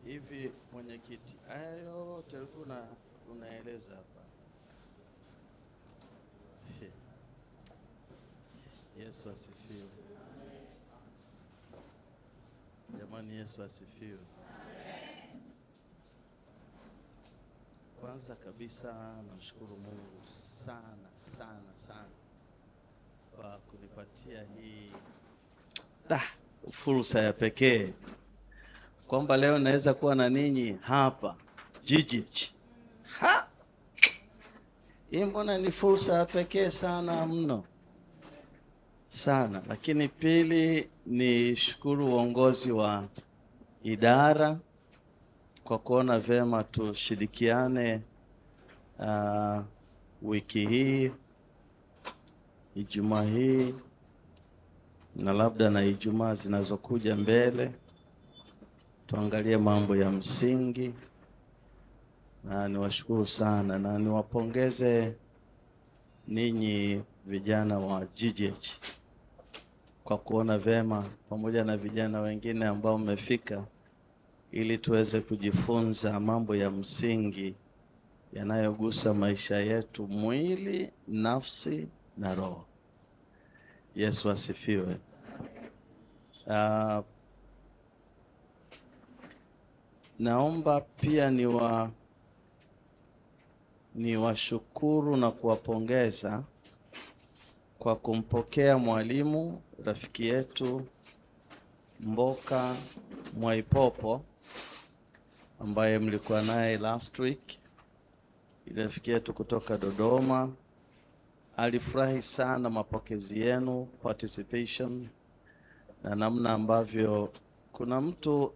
Hivi mwenyekiti, haya yote ulikuwa unaeleza hapa. Yesu asifiwe. Jamani, Yesu asifiwe. Kwanza kabisa namshukuru Mungu sana sana sana kwa kunipatia hii fursa ya pekee kwamba leo naweza kuwa na ninyi hapa GGH. Ha! Hii mbona ni fursa ya pekee sana mno sana. Lakini pili ni shukuru uongozi wa idara kwa kuona vyema tushirikiane wiki hii, Ijumaa hii na labda na Ijumaa zinazokuja mbele, tuangalie mambo ya msingi. Na niwashukuru sana na niwapongeze ninyi vijana wa GGH kwa kuona vyema pamoja na vijana wengine ambao mmefika ili tuweze kujifunza mambo ya msingi yanayogusa maisha yetu, mwili, nafsi na roho. Yesu asifiwe. Naomba pia niwashukuru na kuwapongeza kwa kumpokea mwalimu rafiki yetu Mboka Mwaipopo ambaye mlikuwa naye last week. Rafiki yetu kutoka Dodoma alifurahi sana mapokezi yenu, participation na namna ambavyo kuna mtu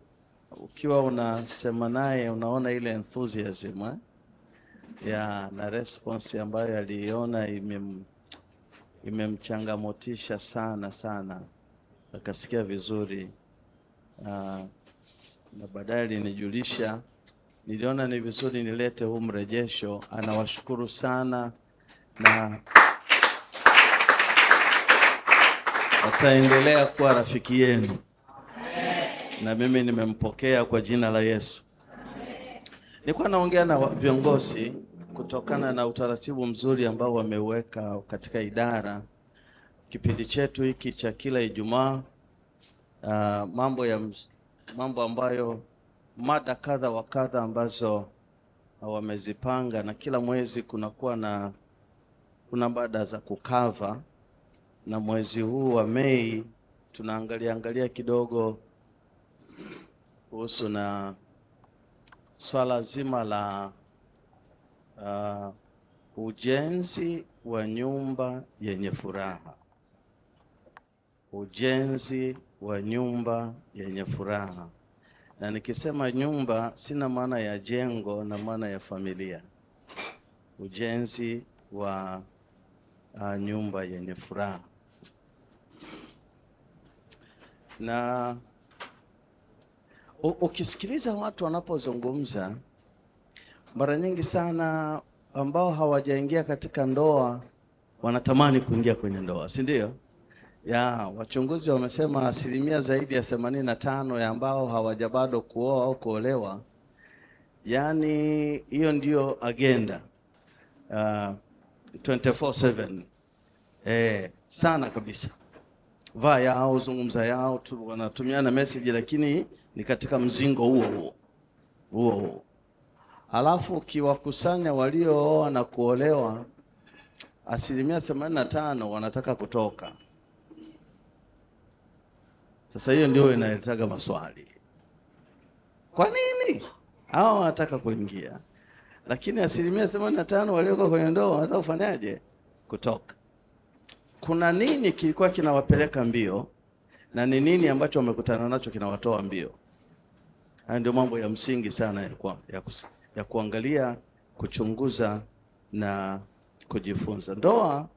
ukiwa unasema naye unaona ile enthusiasm ya na response ambayo aliiona imemchangamotisha sana sana, akasikia vizuri na baadaye alinijulisha. Niliona ni vizuri nilete huu mrejesho. Anawashukuru sana na ataendelea kuwa rafiki yenu, na mimi nimempokea kwa jina la Yesu. Nilikuwa naongea na viongozi kutokana na utaratibu mzuri ambao wameuweka katika idara. Kipindi chetu hiki cha kila Ijumaa, mambo ambayo mada kadha wa kadha ambazo wamezipanga, na kila mwezi kunakuwa na kuna mada za kukava, na mwezi huu wa Mei tunaangalia angalia kidogo kuhusu na swala zima la ujenzi wa nyumba yenye furaha. Ujenzi wa nyumba yenye furaha. Na nikisema nyumba sina maana ya jengo, na maana ya familia. Ujenzi wa nyumba yenye furaha. Na ukisikiliza watu wanapozungumza, mara nyingi sana ambao hawajaingia katika ndoa wanatamani kuingia kwenye ndoa, si ndio? Ya, wachunguzi wamesema asilimia zaidi ya 85 ya ambao hawajabado kuoa au kuolewa, yani hiyo ndio agenda 24/7 sana kabisa. Vaa yao, zungumza yao, wanatumiana message, lakini ni katika mzingo huo huo huo huo. Alafu ukiwakusanya waliooa na kuolewa, asilimia 85 wanataka kutoka. Sasa hiyo ndio inaletaga maswali. Kwa nini hao wanataka kuingia, lakini asilimia 85 walioko kwenye ndoa wanataka kufanyaje? Kutoka. Kuna nini kilikuwa kinawapeleka mbio na ni nini ambacho wamekutana nacho kinawatoa mbio? Haya ndio mambo ya msingi sana ya kuangalia, kuchunguza na kujifunza. Ndoa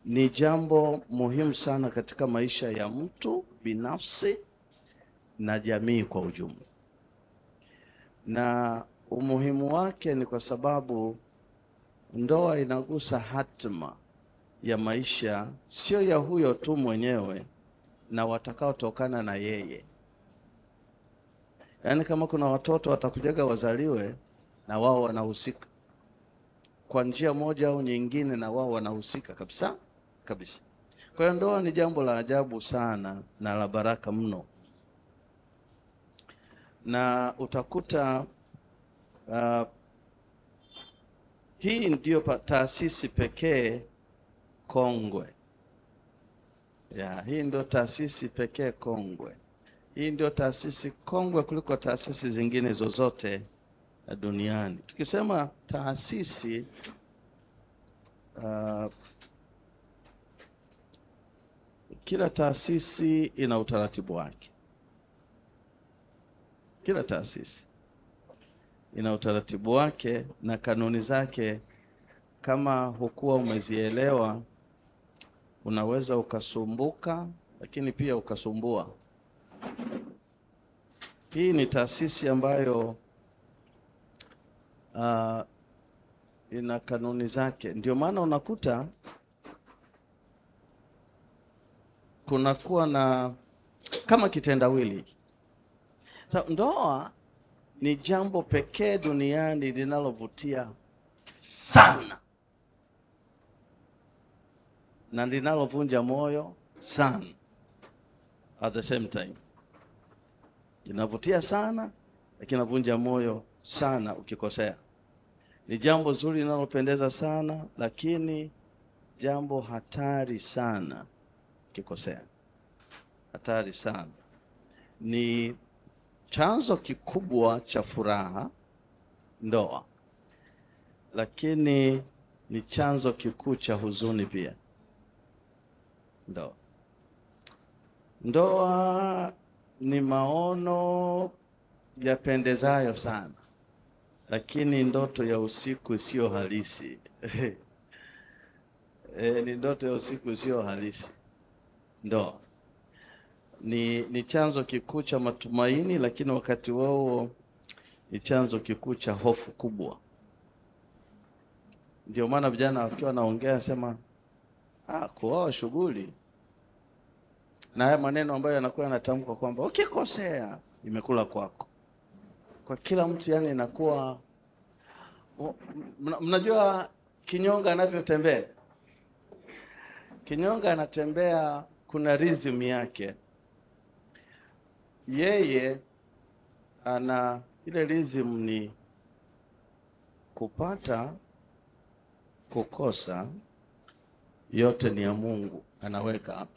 ni jambo muhimu sana katika maisha ya mtu binafsi na jamii kwa ujumla. Na umuhimu wake ni kwa sababu ndoa inagusa hatma ya maisha, sio ya huyo tu mwenyewe na watakaotokana na yeye. Yaani kama kuna watoto watakujaga wazaliwe, na wao wanahusika kwa njia moja au nyingine, na wao wanahusika kabisa kabisa. Kwa hiyo ndoa ni jambo la ajabu sana na la baraka mno, na utakuta hii ndiyo taasisi pekee kongwe. Hii ndio taasisi pekee kongwe. Hii ndio taasisi kongwe kuliko taasisi zingine zozote duniani. Tukisema taasisi, kila taasisi ina utaratibu wake. Kila taasisi ina utaratibu wake na kanuni zake. Kama hukuwa umezielewa, unaweza ukasumbuka, lakini pia ukasumbua. Hii ni taasisi ambayo ina kanuni zake. Ndio maana unakuta kunakuwa na kama kitendawili. Sasa ndoa ni jambo pekee duniani linalovutia sana na linalovunja moyo sana at the same time. Linavutia sana lakini linavunja moyo sana ukikosea. Ni jambo zuri linalopendeza sana, lakini jambo hatari sana ukikosea. Hatari sana. Ni chanzo kikubwa cha furaha ndoa, lakini ni chanzo kikuu cha huzuni pia ndoa. Ndoa ni maono yapendezayo sana, lakini ndoto ya usiku sio halisi. Ni ndoto ya usiku sio halisi. Ndoa ni chanzo kikuu cha matumaini, lakini wakati wao ni chanzo kikuu cha hofu kubwa. Ndio maana vijana wakiwa naongea sema, kuoa shughuli. Na haya maneno ambayo yanakuwa yanatamkwa kwamba ukikosea imekula kwako. Kwa kila mtu yani inakuwa, mnajua kinyonga anavyotembea. Kinyonga anatembea, kuna rhythm yake. Yeye ana ile rhythm ni kupata, kukosa, yote ni ya Mungu, anaweka hapo.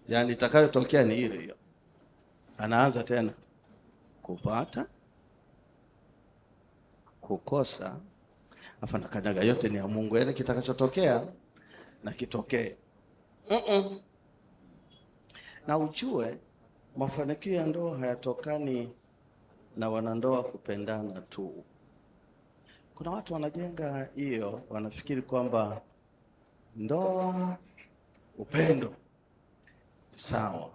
Yaani itakayotokea ni hiyo hiyo. Anaanza tena kupata, kukosa, afa nakanyaga, yote ni ya Mungu. Yaani kitakachotokea na kitokee. Na ujue mafanikio ya ndoa hayatokani na wanandoa kupendana tu. Kuna watu wanajenga hiyo, wanafikiri kwamba ndoa upendo sawa,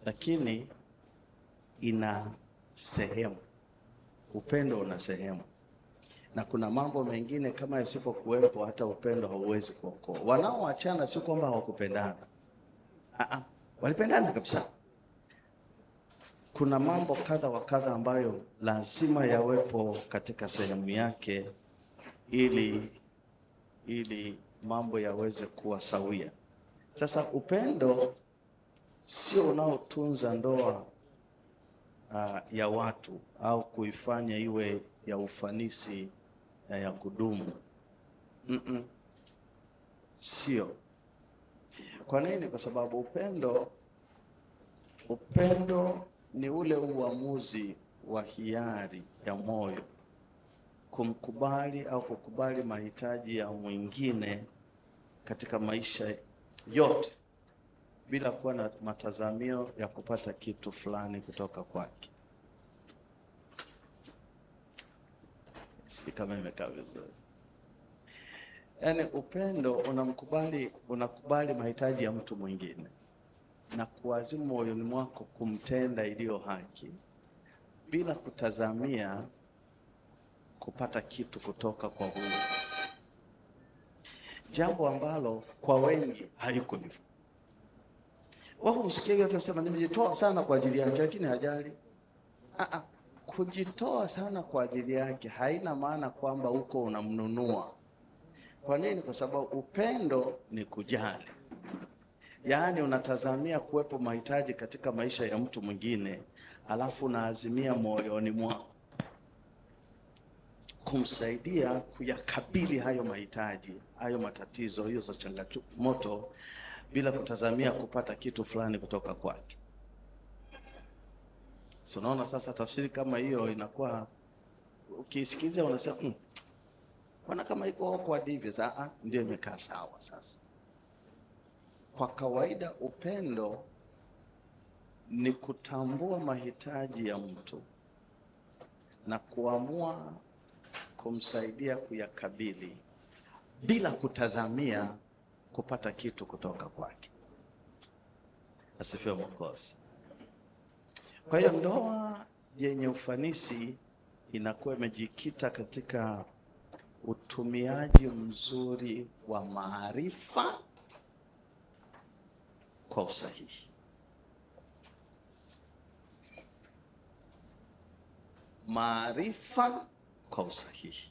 lakini ina sehemu. Upendo una sehemu, na kuna mambo mengine kama yasipokuwepo hata upendo hauwezi kuokoa. Wanaoachana si kwamba hawakupendana, walipendana kabisa. Kuna mambo kadha wa kadha ambayo lazima yawepo katika sehemu yake ili mambo yaweze kuwa sawia. Sasa upendo sio unaotunza ndoa ya watu au kuifanya iwe ya ufanisi na ya kudumu. Sio. Kwa nini? Kwa sababu upendo ni ule uamuzi wa hiari ya moyo kumkubali au kukubali mahitaji ya mwingine katika maisha yote bila kuwa na matazamio ya kupata kitu fulani kutoka kwake. Si kama imekaa vizuri. Yaani upendo unakubali mahitaji ya mtu mwingine na kuazimu moyoni mwako kumtenda iliyo haki bila kutazamia kupata kitu kutoka kwa huyo. Jambo ambalo kwa wengi haiko hivyo. Wao usikie watu wasema nimejitoa sana kwa ajili yake, lakini hajali. Kujitoa sana kwa ajili yake haina maana kwamba uko unamnunua. Kwa nini? Kwa sababu upendo ni kujali. Yaani unatazamia kuwepo mahitaji katika maisha ya mtu mwingine, alafu unaazimia moyoni mwako kumsaidia kuyakabili hayo mahitaji, hayo matatizo, hiyo za changamoto, bila kutazamia kupata kitu fulani kutoka kwake. So unaona sasa tafsiri kama hiyo inakuwa ukiisikiza unasema mbona kama iko awkward hivi? Sasa ndio imekaa sawa sasa. Kwa kawaida upendo ni kutambua mahitaji ya mtu na kuamua kumsaidia kuyakabili bila kutazamia kupata kitu kutoka kwake. Asifiwe Mwokozi. Kwa hiyo ndoa yenye ufanisi inakuwa imejikita katika utumiaji mzuri wa maarifa kwa usahihi. Maarifa kwa usahihi.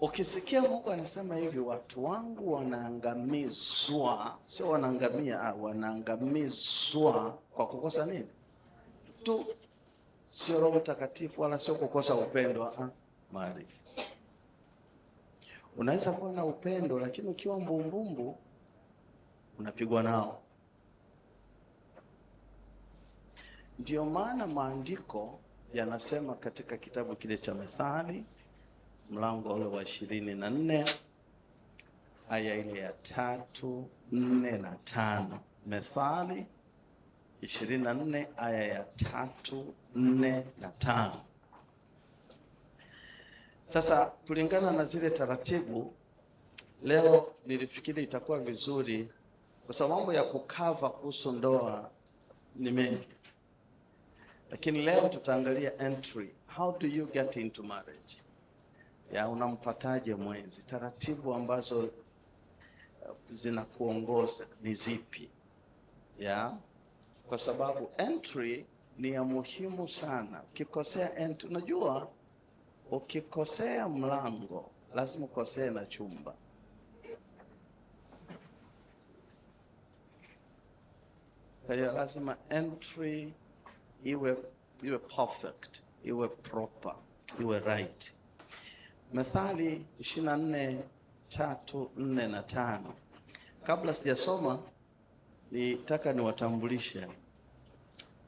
Ukisikia Mungu anasema hivi, watu wangu wanaangamizwa, sio wanaangamia, wanaangamizwa kwa kukosa nini? Tu, sio Roho Mtakatifu wala sio kukosa upendo, maarifa. Unaweza kuwa na upendo lakini ukiwa mbumbumbu unapigwa nao. Ndio maana maandiko yanasema katika kitabu kile cha Methali mlango ule wa 24 aya ile ya 3, 4 na 5. Methali 24 aya ya 3, 4 na 5. Sasa kulingana na zile taratibu, leo nilifikiri itakuwa vizuri kwa sababu mambo ya kukava kuhusu ndoa ni mengi. Lakini leo tutaangalia entry. How do you get into marriage? Ya, unampataje mwenzi? Taratibu ambazo zinakuongoza ni zipi? Ya, kwa sababu entry ni ya muhimu sana. Ukikosea entry, unajua ukikosea mlango lazima ukosee na chumba. Kwa hiyo lazima entry iwe perfect, iwe proper, iwe right. Methali 24 3, 4 na 5. Kabla sijasoma nitaka niwatambulishe.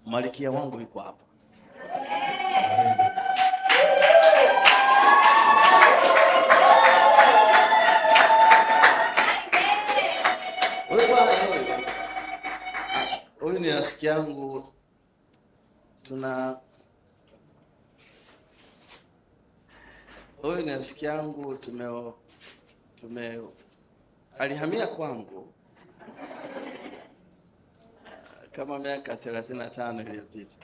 Malikia wangu yuko hapa. Huyu ni rafiki yangu, huyu ni rafiki yangu, alihamia kwangu kama miaka 35 iliyopita.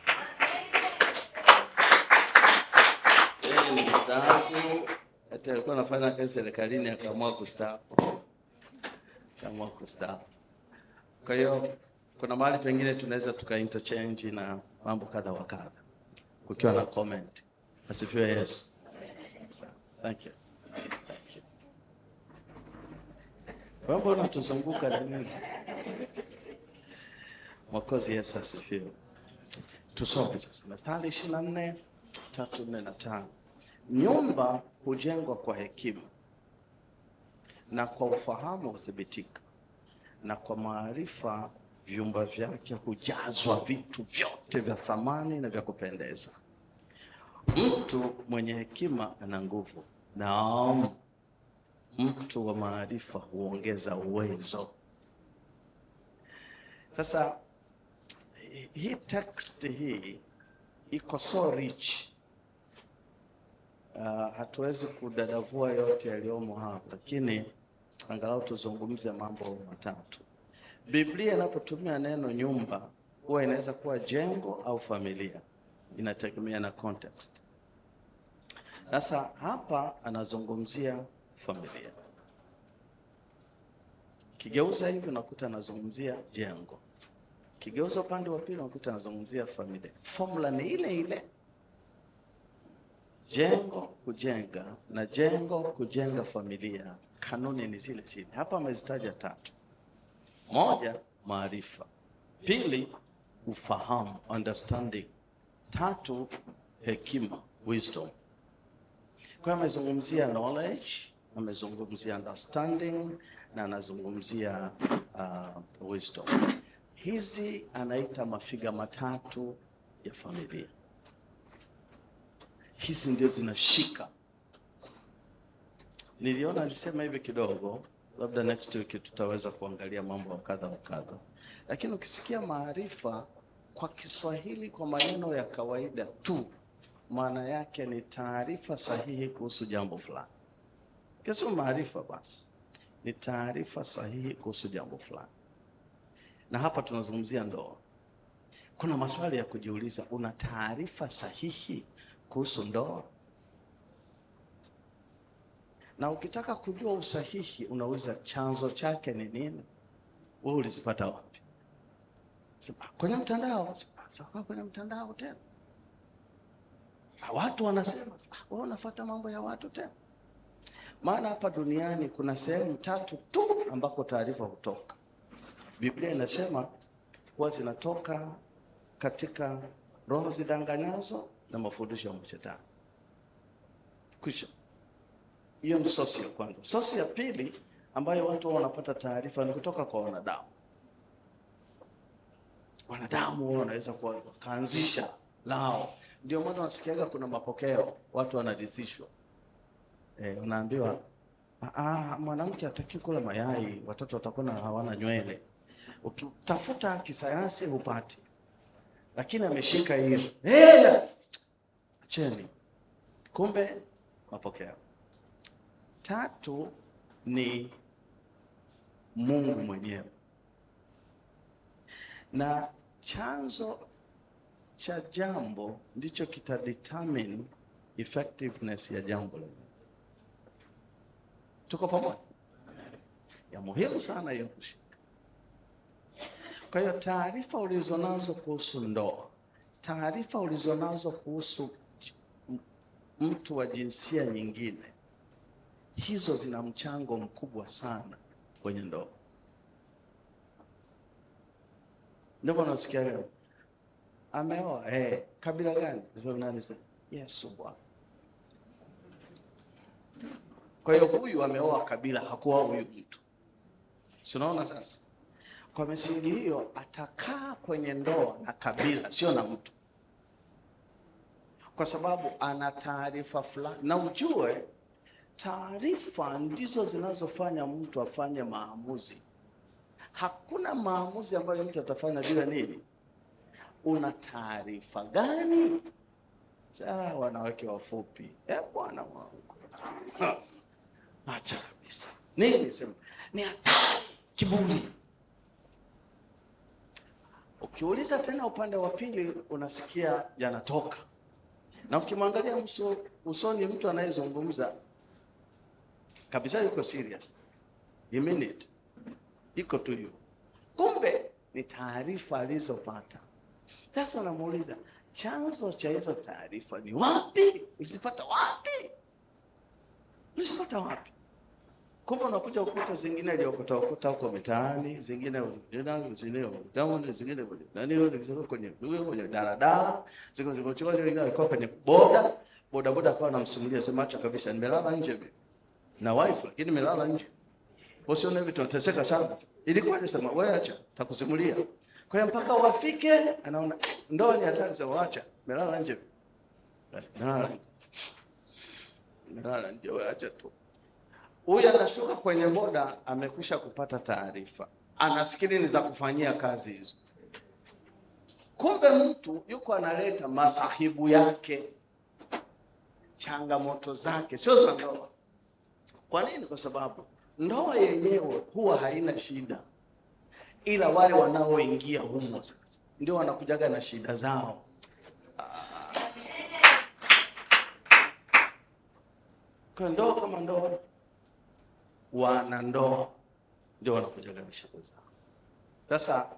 Yeye ni mstaafu, hata alikuwa anafanya kazi serikalini akaamua kustaafu. Kwa hiyo kuna mahali pengine tunaweza tuka interchange na mambo kadha wa kadha kukiwa na comment. Asifiwe Yesu. Thank you. Thank you. Mambo unatuzunguka ni nini? Mwokozi Yesu asifiwe. Tusome sasa Methali 24 3, 4 na 5. Nyumba hujengwa kwa hekima na kwa ufahamu huthibitika, na kwa maarifa vyumba vyake hujazwa vitu vyote vya thamani na vya kupendeza. Mtu mwenye hekima ana nguvu, naam, mtu wa maarifa huongeza uwezo. Sasa hii text hii iko so rich. Hatuwezi kudadavua yote yaliyomo hapa, lakini angalau tuzungumze mambo matatu. Biblia inapotumia neno nyumba huwa inaweza kuwa jengo au familia, inategemea na context. Sasa hapa anazungumzia familia. Kigeuza hivi unakuta anazungumzia jengo. Kigeuza upande wa pili unakuta anazungumzia familia. Formula ni ile ile, jengo kujenga na jengo kujenga familia, kanuni ni zile zile. Hapa amezitaja tatu: moja, maarifa; pili, ufahamu, understanding; tatu, hekima, wisdom. Kwa hiyo amezungumzia knowledge, amezungumzia understanding na anazungumzia wisdom. Hizi anaita mafiga matatu ya familia. Hizi ndio zinashika. Niliona alisema hivi kidogo, labda next week tutaweza kuangalia mambo kadha wa kadha, lakini ukisikia maarifa kwa Kiswahili, kwa maneno ya kawaida tu, maana yake ni taarifa sahihi kuhusu jambo fulani. Kisema maarifa basi ni taarifa sahihi kuhusu jambo fulani, na hapa tunazungumzia ndoa. Kuna maswali ya kujiuliza: una taarifa sahihi kuhusu ndoa? Na ukitaka kujua usahihi, unauliza chanzo chake ni nini? Wewe ulizipata wapi? Sema, kwenye mtandao. Sasa kwenye mtandao tena watu wanasema, wewe unafuata mambo ya watu tena? Maana hapa duniani kuna sehemu tatu tu ambako taarifa hutoka. Biblia inasema huwa zinatoka katika roho zidanganyazo na mafundisho ya Shetani. Kwisha. Hiyo ni sosi ya kwanza. Sosi ya pili ambayo watu wanapata taarifa ni kutoka kwa wanadamu. Wanadamu wanaweza wakaanzisha lao. Ndio maana unasikiaga kuna mapokeo, watu wanadisishwa. Unaambiwa mwanamke hataki kula mayai, watoto watakuwa hawana nywele. Ukitafuta kisayansi hupati, lakini ameshika hiyo. Hey! Acheni. Kumbe mapokeo. Tatu ni Mungu mwenyewe, na chanzo cha jambo ndicho kita determine effectiveness ya jambo lenyewe. Tuko pamoja? Ya muhimu sana hiyo kushika. Kwa hiyo taarifa ulizonazo kuhusu ndoa, taarifa ulizonazo kuhusu mtu wa jinsia nyingine, hizo zina mchango mkubwa sana kwenye ndoa. Ndio maana unasikia leo ameoa, kabila gani? Nani? Yesu Bwana. Kwa hiyo huyu ameoa kabila, hakuoa huyu mtu. Si unaona sasa? Kwa misingi hiyo atakaa kwenye ndoa na kabila, sio na mtu, kwa sababu ana taarifa fulani. Na ujue taarifa ndizo zinazofanya mtu afanye maamuzi. Hakuna maamuzi ambayo mtu atafanya bila nini? Una taarifa gani? Sasa wanawake wafupi, bwana wangu, acha kabisa. Nini sema? Ni hatari, kiburi. Ukiuliza tena upande wa pili unasikia yanatoka. Na ukimwangalia usoni mtu anayezungumza kabisa yuko serious. He mean it. Iko tu hiyo. Kumbe ni taarifa alizopata. Sasa unamuuliza chanzo cha hizo taarifa ni wapi? Ulizipata wapi? Ulizipata wapi? Kumbe unakuja ukuta zingine aliokota ukuta huko mitaani, zingine zingine kwenye daladala, zingine alikuwa kwenye boda boda, akawa anamsimulia sema acha kabisa, nimelala nje mimi na wife, lakini nimelala nje. Usione hivi tunateseka sana. Ilikuwa sema wewe acha, takusimulia. Kwa hiyo mpaka wafike anaona ndoa ni hatari, sema acha, nimelala nje. Nimelala nje, wewe acha tu. Huyu anashuka kwenye boda, amekwisha kupata taarifa, anafikiri ni za kufanyia kazi hizo. Kumbe mtu yuko analeta masahibu yake, changamoto zake, sio za ndoa. Kwa nini? Kwa sababu ndoa yenyewe huwa haina shida, ila wale wanaoingia humo sasa ndio wanakujaga na shida zao. Kwa ndoa kama ndoa, wanandoa ndio wanakujaga na shida zao. Sasa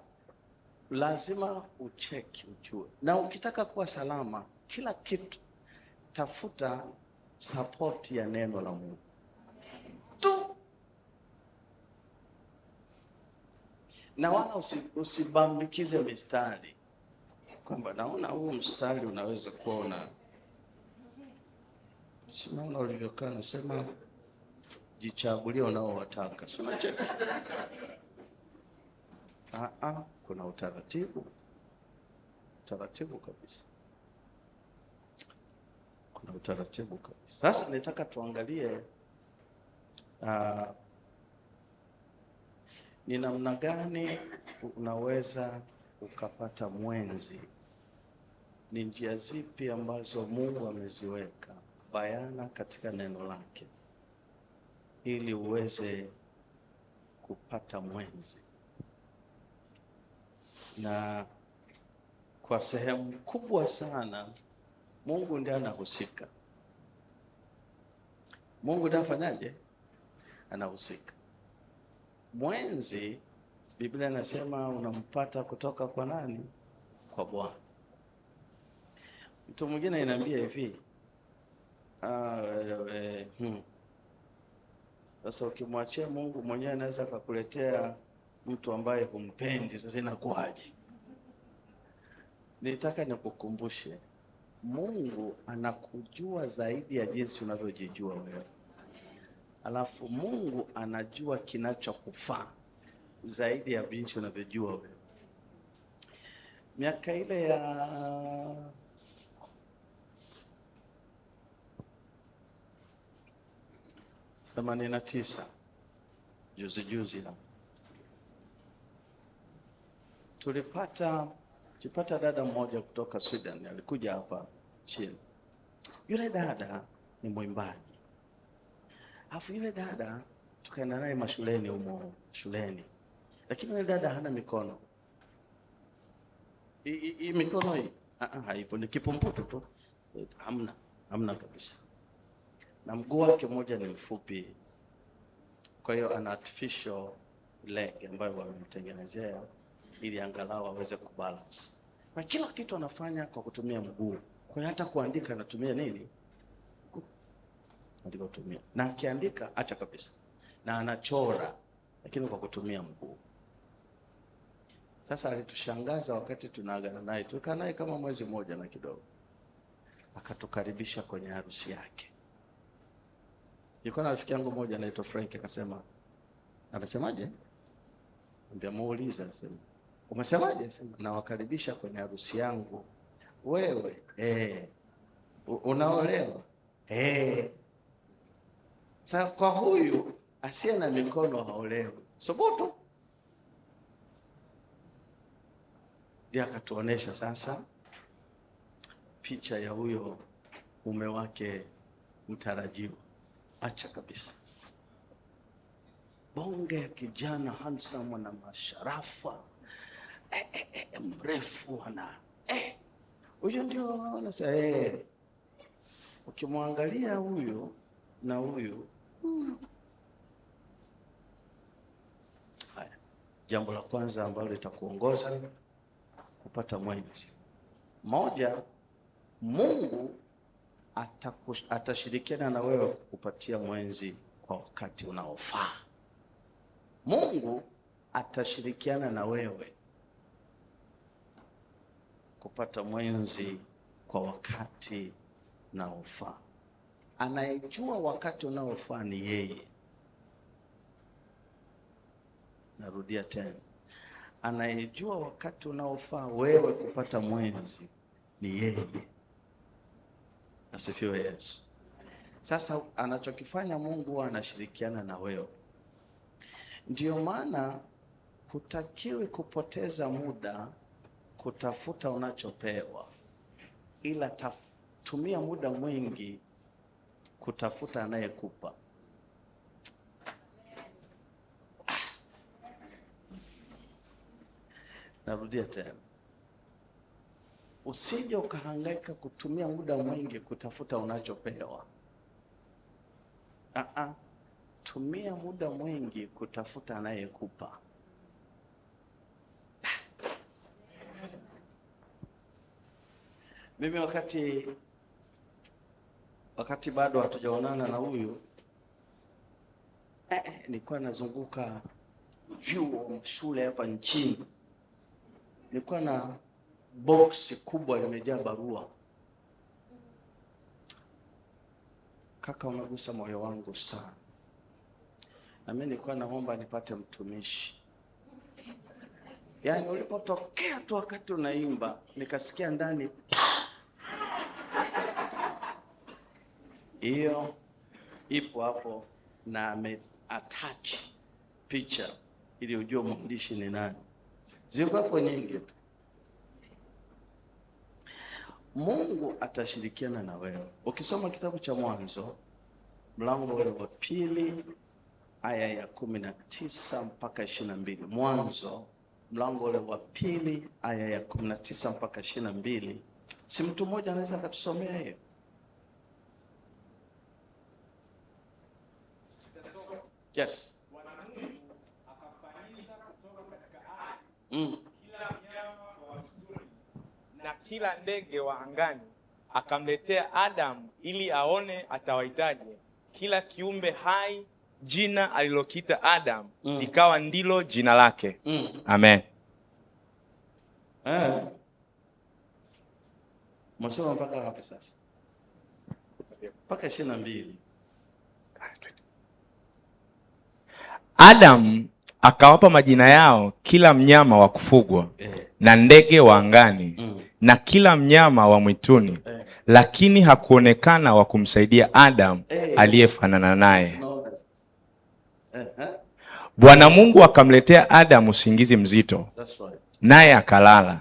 Lazima ucheki ujue, na ukitaka kuwa salama kila kitu, tafuta support ya neno la Mungu tu, na wala usibambikize mistari kwamba naona huu mstari unaweza kuwa una, si naona ulivyokaa, nasema jichagulie unaowataka, si unacheki? Kuna utaratibu, utaratibu kabisa, kuna utaratibu kabisa. Sasa nitaka tuangalie ni namna gani unaweza ukapata mwenzi, ni njia zipi ambazo Mungu ameziweka bayana katika neno lake ili uweze kupata mwenzi. Na kwa sehemu kubwa sana Mungu ndiye anahusika. Mungu ndiye afanyaje? Anahusika. Mwenzi, Biblia inasema unampata kutoka kwa nani? Kwa Bwana. Mtu mwingine ananiambia hivi, sasa ukimwachia Mungu mwenyewe anaweza akakuletea mtu ambaye humpendi, sasa inakuwaje? Nitaka nikukumbushe, Mungu anakujua zaidi ya jinsi unavyojijua wewe. Alafu Mungu anajua kinachokufaa zaidi ya jinsi unavyojua wewe. Miaka ile ya 89 juzi juzi hapo, tulipata dada mmoja kutoka Sweden, alikuja hapa chini. Yule dada ni mwimbaji. Alafu yule dada tukaenda naye mashuleni humo shuleni. Lakini yule dada hana mikono. Hii mikono hii haipo, ni kipumputu tu. Hamna kabisa. Na mguu wake mmoja ni mfupi. Kwa hiyo ana artificial leg ambayo wamemtengenezea ili angalau aweze kubalance. Na kila kitu anafanya kwa kutumia mguu. Kwa hiyo hata kuandika anatumia nini? Andika kutumia. Na akiandika acha kabisa. Na anachora lakini kwa kutumia mguu. Sasa alitushangaza wakati tunaagana naye. Tulikaa naye kama mwezi mmoja na kidogo. Akatukaribisha kwenye harusi yake. Nilikuwa na rafiki yangu mmoja anaitwa Frank, akasema, anasemaje? Ndio muulize, anasema, umesemaje? Anasema, nawakaribisha kwenye harusi yangu. Wewe, unaolewa? Sasa kwa huyu asiye na mikono haolewi. Subutu. Ndiye akatuonesha sasa picha ya huyo mume wake mtarajiwa. Acha kabisa. Bonge ya kijana handsome na masharafa, mrefu ana huyo ndio anasema ukimwangalia huyu na huyu. Haya, jambo la kwanza ambalo litakuongoza kupata mwenzi. Moja, Mungu atashirikiana na wewe kukupatia mwenzi kwa wakati unaofaa. Mungu atashirikiana na wewe kupata mwenzi kwa wakati unaofaa. Anayejua wakati unaofaa ni yeye. Narudia tena, anayejua wakati unaofaa wewe kupata mwenzi ni yeye. Asifiwe Yesu. Sasa anachokifanya Mungu huwa anashirikiana na wewe. Ndio maana hutakiwi kupoteza muda kutafuta unachopewa, ila tumia muda mwingi kutafuta anayekupa. Narudia tena, usije ukahangaika kutumia muda mwingi kutafuta unachopewa. Tumia muda mwingi kutafuta anayekupa. Mimi wakati bado hatujaonana na huyu, nilikuwa nazunguka vyuo, shule hapa nchini. Nilikuwa na box kubwa limejaa barua. Kaka, umegusa moyo wangu sana. Na mimi nilikuwa naomba nipate mtumishi. Yaani ulipotokea tu wakati unaimba, nikasikia ndani hiyo ipo hapo, na ame-attach picha ili ujue mwandishi ni nani. Ziko hapo nyingi tu. Mungu atashirikiana na wewe. Ukisoma kitabu cha Mwanzo mlango ule wa 2 aya ya 19 mpaka 22. Mwanzo mlango ule wa 2 aya ya 19 mpaka 22. Si mtu mmoja anaweza akatusomea hiyo? Yes. Bwana Mungu akafanyiza kutoka katika ardhi kila mnyama wa msituni na kila ndege wa angani, akamletea Adamu ili aone atawahitaji. Kila kiumbe hai jina alilokiita Adam ikawa ndilo jina lake. Amen. Msoma mpaka wapi sasa? Mpaka 22. Adam akawapa majina yao kila mnyama wa kufugwa na ndege wa angani na kila mnyama wa mwituni, lakini hakuonekana wa kumsaidia Adam aliyefanana naye. Bwana Mungu akamletea Adam usingizi mzito, naye akalala.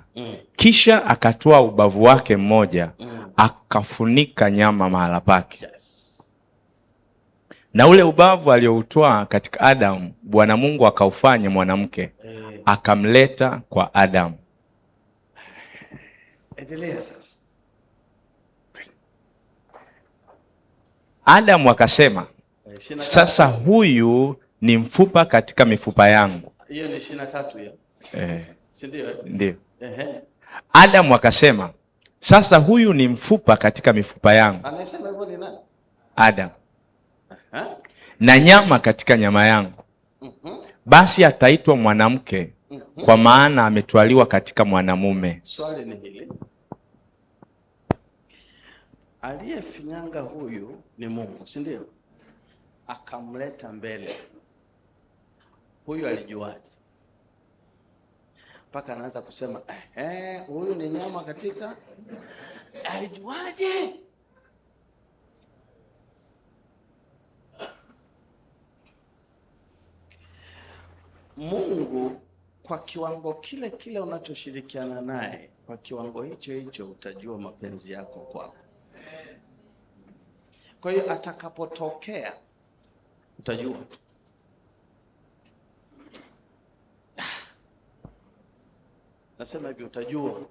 Kisha akatoa ubavu wake mmoja, akafunika nyama mahala pake. Na ule ubavu alioutoa katika Adam, Bwana Mungu akaufanya mwanamke, akamleta kwa Adam. Endelea sasa. Adam akasema, sasa huyu ni mfupa katika mifupa yangu. Hiyo ni 23 hiyo. Si ndio? Ndio. Adam akasema, sasa huyu ni mfupa katika mifupa yangu. Anasema hivyo ni nani? Adam. Na nyama katika nyama yangu. Basi ataitwa mwanamke, kwa maana ametwaliwa katika mwanamume. Swali ni hili. Aliyefinyanga huyu ni Mungu, si ndio? Akamleta mbele. Huyu alijuaje? Mpaka anaanza kusema huyu ni nyama katika. Alijuaje? Mungu kwa kiwango kile kile unachoshirikiana naye, kwa kiwango hicho hicho utajua mapenzi yako kwako. Kwa hiyo atakapotokea utajua. Nasema hivi, utajua.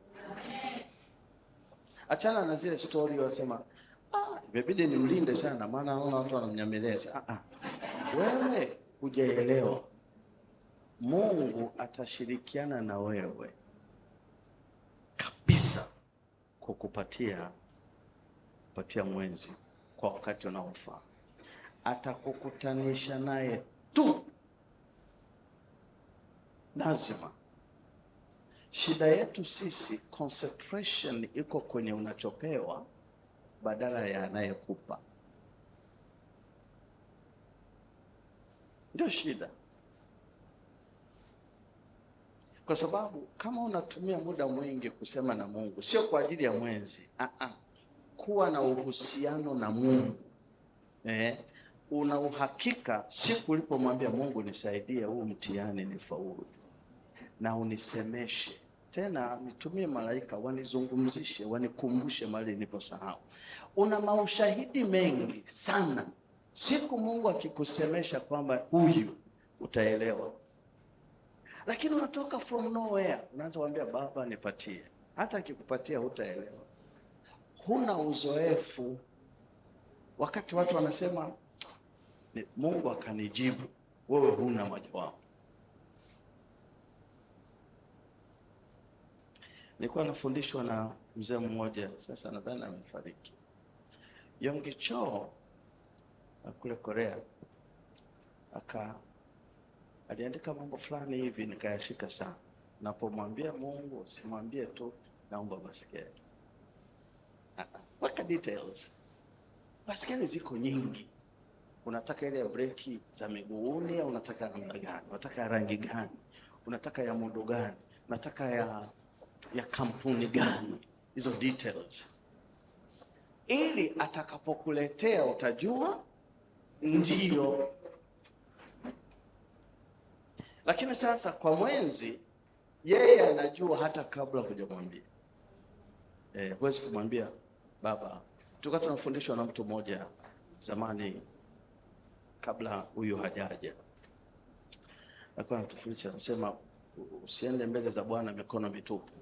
Achana na zile story wasema, imebidi nimlinde sana maana naona watu wanamnyemelea. Wewe hujaelewa. Mungu atashirikiana na wewe kabisa kukupatia mwenzi kwa wakati unaofaa. Atakukutanisha naye tu. Lazima. Shida yetu sisi, concentration iko kwenye unachopewa badala ya anayekupa. Ndio shida. Kwa sababu kama unatumia muda mwingi kusema na Mungu, sio kwa ajili ya mwenzi, kuwa na uhusiano na Mungu. Una uhakika siku ulipomwambia Mungu nisaidie huu mtihani nifaulu, na unisemeshe tena, nitumie malaika wanizungumzishe, wanikumbushe mahali niliposahau. Una maushahidi mengi sana. Siku Mungu akikusemesha kwamba huyu, utaelewa. Lakini unatoka from nowhere, unaanza kuambia baba nipatie. Hata akikupatia hutaelewa. Huna uzoefu. Wakati watu wanasema Mungu akanijibu, wewe huna majawabu. Nilikuwa nafundishwa na mzee mmoja, sasa nadhani amefariki, Yonggi Cho kule Korea. Aliandika mambo fulani hivi nikayashika sana. Napomwambia Mungu, usimwambie tu naomba basikeli. Weka details. Basikeli ziko nyingi. Unataka ile breki za miguuni au unataka namna gani? Unataka ya rangi gani? Unataka ya muundo gani? Unataka ya kampuni gani? Hizo details. Ili atakapokuletea utajua ndio. Lakini sasa kwa mwenzi, yeye anajua hata kabla hujamwambia. Huwezi kumwambia baba. Tulikuwa tunafundishwa na mtu mmoja zamani kabla huyu hajaja. Alikuwa anatufundisha, anasema usiende mbele za Bwana mikono mitupu.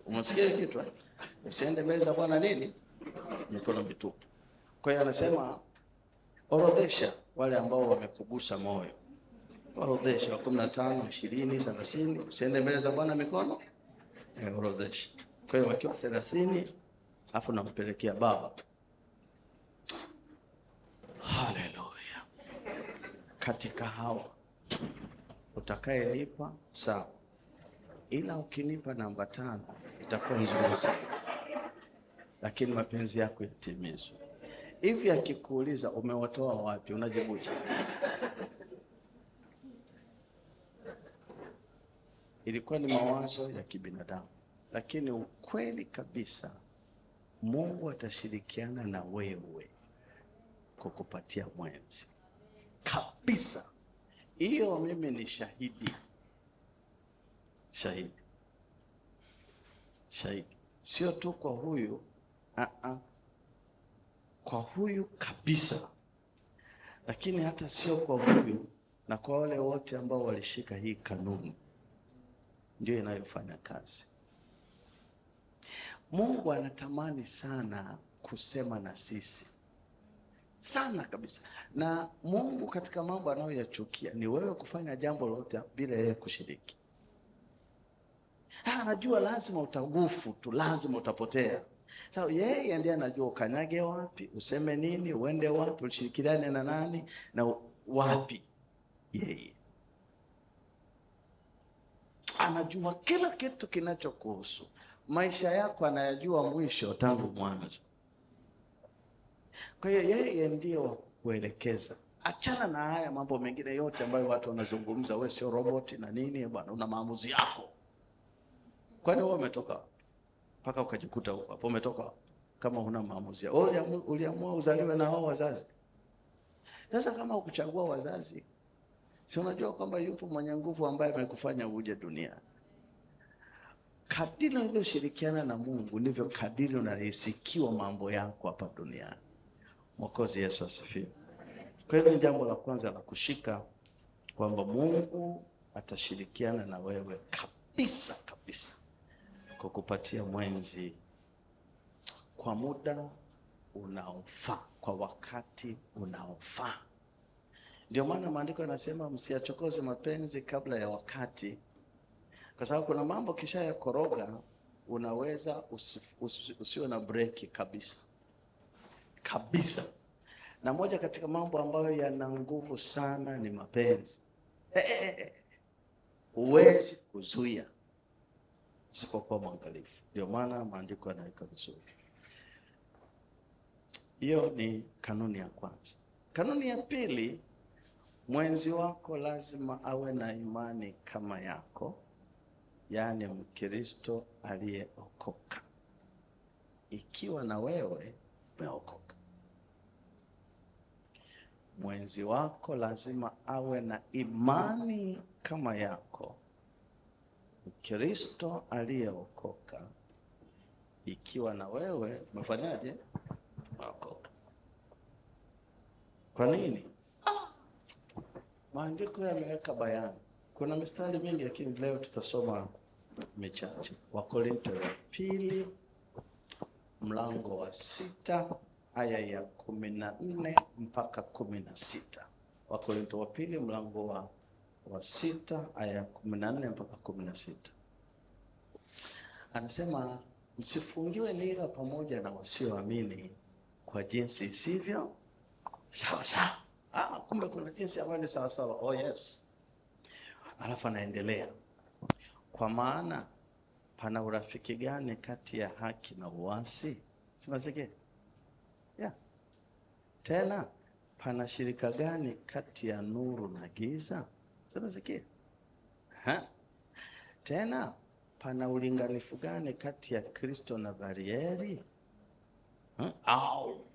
Umesikia kitu eh? Usiende mbele za Bwana nini? Mikono mitupu. Kwa hiyo anasema orodhesha wale ambao wamekugusa moyo. Orodhesha 15, 20, 30, usiende mbele za Bwana mikono. Orodhesha. Kwa hiyo wakiwa 30, afu nampelekea baba. Haleluya. Katika hawa utakayenipa sawa, ila ukinipa namba 5 itakuwa nzuri sana, lakini mapenzi yako yatimizwe. Hivi akikuuliza umewatoa wapi, unajibuje? Ilikuwa ni mawazo ya kibinadamu, lakini ukweli kabisa Mungu atashirikiana na wewe kukupatia mwenzi kabisa. Hiyo mimi ni shahidi. Shahidi. Shahidi. Sio tu kwa huyu, kwa huyu kabisa. Lakini hata sio kwa huyu na kwa wale wote ambao walishika hii kanuni, ndio inayofanya kazi. Mungu anatamani sana kusema na sisi. Sana kabisa. Na Mungu katika mambo anayoyachukia ni wewe kufanya jambo lolote bila yeye kushiriki. Anajua lazima utagufu tu, lazima utapotea. Sasa yeye ndiye anajua ukanyage wapi, useme nini, uende wapi, ushirikiane na nani na wapi. Yeye anajua kila kitu kinachokuhusu. Maisha yako anayajua mwisho tangu mwanzo. Kwa hiyo yeye ndiye wa kuelekeza. Achana na haya mambo mengine yote ambayo watu wanazungumza, wewe sio robot na nini bwana, una maamuzi yako. Kwani wewe umetoka mpaka ukajikuta huko hapo? Umetoka kama huna maamuzi yako. Uliamua uzaliwe na hao wazazi. Sasa kama ukuchagua wazazi, si unajua kwamba yupo mwenye nguvu ambaye amekufanya uje duniani. Kadiri unavyoshirikiana na Mungu ndivyo kadiri unarisikiwa mambo yako hapa duniani. Mwokozi Yesu asifiwe. Kwa hiyo ni jambo la kwanza la kushika kwamba Mungu atashirikiana na wewe kabisa kabisa kukupatia mwenzi kwa muda unaofaa, kwa wakati unaofaa. Ndio maana maandiko yanasema msiyachokoze mapenzi kabla ya wakati, kwa sababu kuna mambo kisha ya koroga unaweza usiwe na breki kabisa kabisa. Na moja katika mambo ambayo yana nguvu sana ni mapenzi. Huwezi kuzuia usipokuwa mwangalifu. Ndio maana maandiko yanaweka vizuri. Hiyo ni kanuni ya kwanza. Kanuni ya pili, mwenzi wako lazima awe na imani kama yako, yaani Mkristo aliyeokoka. Ikiwa na wewe umeokoka, mwenzi wako lazima awe na imani kama yako, Mkristo aliyeokoka. Ikiwa na wewe umefanyaje? Umeokoka. Kwa nini? Maandiko yameweka bayana. Kuna mistari mingi lakini leo tutasoma michache. Wakorinto wa pili mlango wa 6 aya ya 14 mpaka 16. Wakorinto wa pili mlango wa 6 aya ya 14 mpaka 16. Anasema msifungiwe nira pamoja na wasioamini kwa jinsi isivyo sawa sawa. Kumbe kuna jinsi ambayo ni sawa sawa. Oh yes. Alafu anaendelea, kwa maana pana urafiki gani kati ya haki na uasi? Sinasikia? Yeah. Tena pana shirika gani kati ya nuru na giza? Sinasikia? Ha? Tena pana ulinganifu gani kati ya Kristo na Barieri? Au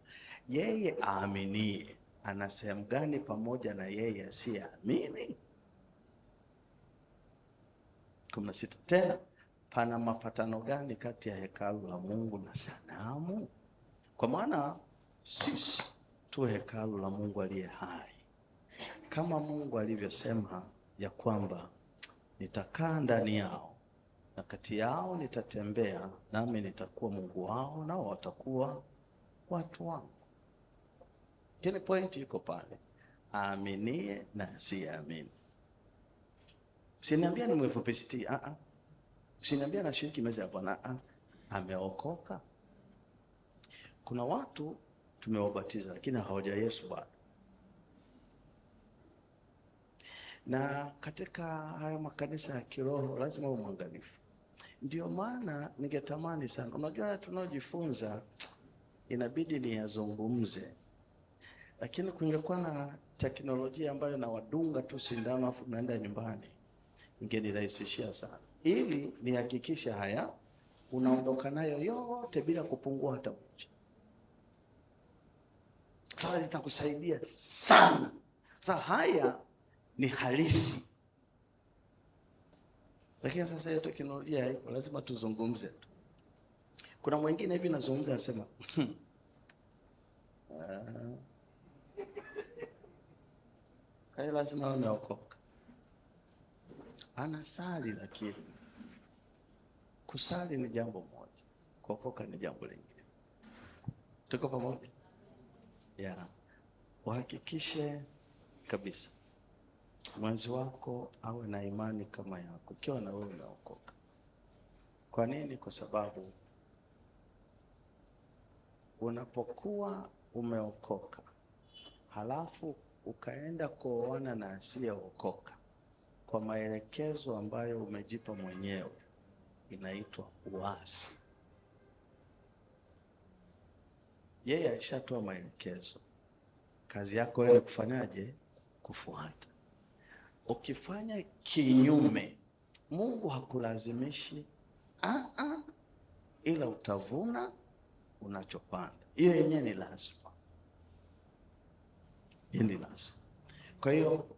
yeye aaminie ana sehemu gani pamoja na yeye asiyeamini? 16. Tena pana mapatano gani kati ya hekalu la Mungu na sanamu? Kwa maana sisi tu hekalu la Mungu aliye hai, kama Mungu alivyosema ya kwamba nitakaa ndani yao na kati yao nitatembea, nami nitakuwa Mungu wao, nao watakuwa watu wangu. Kile point iko pale, aaminie na asiyeamini. Usiniambia ni mwefupisiti, Usiniambia nashiriki meza ya Bwana, Ameokoka. Kuna watu tumewabatiza lakini hawaja Yesu bado. Na katika haya makanisa ya kiroho lazima uwe mwangalifu. Ndio maana ningetamani sana, unajua tunaojifunza inabidi niyazungumze, lakini kungekuwa na teknolojia ambayo nawadunga tu sindano afu naenda nyumbani, ingenirahisishia sana, ili nihakikishe haya unaondoka nayo yote bila kupungua hata moja. Sasa nitakusaidia sana. Sasa haya ni halisi, lakini sasa hiyo teknolojia haiko, lazima tuzungumze tu. Kuna mwingine hivi nazungumza anasema kai lazima ameokoka, anasali, lakini kusali ni jambo moja, kuokoka ni jambo lingine. Tuko pamoja? Yeah. Uhakikishe kabisa mwenzi wako awe na imani kama yako, ukiwa na wewe umeokoka. Kwa nini? Kwa sababu unapokuwa umeokoka halafu ukaenda kuoana na asiyeokoka kwa maelekezo ambayo umejipa mwenyewe, inaitwa uasi. Yeye alishatoa maelekezo, kazi yako wewe kufanyaje? Kufuata. Ukifanya kinyume, Mungu hakulazimishi, ila utavuna unachopanda. Hiyo yenyewe ni lazima, hiyo ni lazima. Kwa hiyo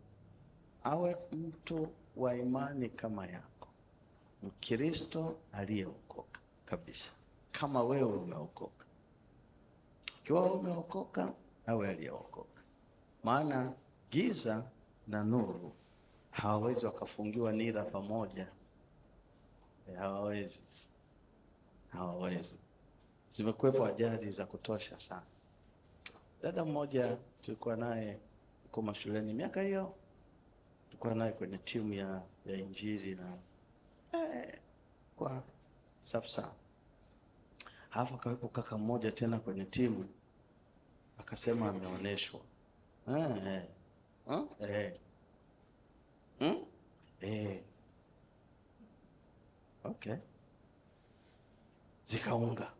awe mtu wa imani kama yako, Mkristo aliyeokoka kabisa, kama wewe umeokoka. Ikiwa umeokoka, awe aliyeokoka, maana giza na nuru hawawezi wakafungiwa nira pamoja. Hawawezi, hawawezi. Zimekuwepo ajali za kutosha sana. Dada mmoja tulikuwa naye huko mashuleni miaka hiyo, tulikuwa naye kwenye timu ya Injili na kwa safi sana. Halafu akawepo kaka mmoja tena kwenye timu akasema ameoneshwa. Okay. Zikaunga.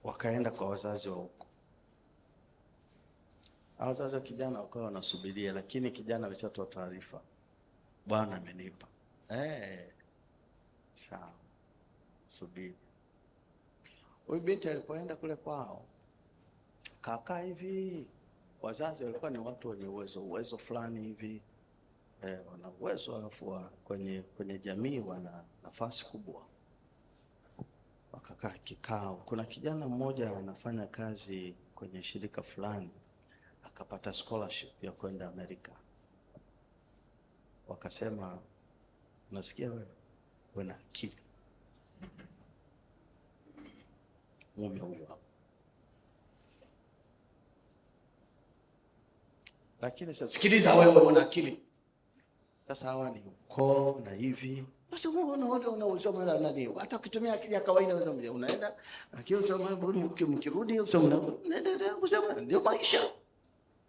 Wakaenda kwa wazazi wa huko. Wazazi wa kijana wakawa wanasubiria, lakini kijana ameshatoa taarifa, Bwana amenipa. Sawa. Subiri. Huyu binti alipoenda kule kwao, kaka hivi, wazazi walikuwa ni watu wenye uwezo fulani hivi. Wana uwezo, alafu kwenye jamii wana nafasi kubwa. Wakakaa kikao. Kuna kijana mmoja anafanya kazi kwenye shirika fulani, akapata scholarship ya kwenda Amerika. Wakasema, unasikia wewe, una akili, mume huyo hapo. Lakini sasa sikiliza wewe, una akili. Sasa hawa ni ukoo na hivi, Sasa unaona nani? Hata ukitumia akili ya kawaida unaenda, lakini mkirudi ndio maisha.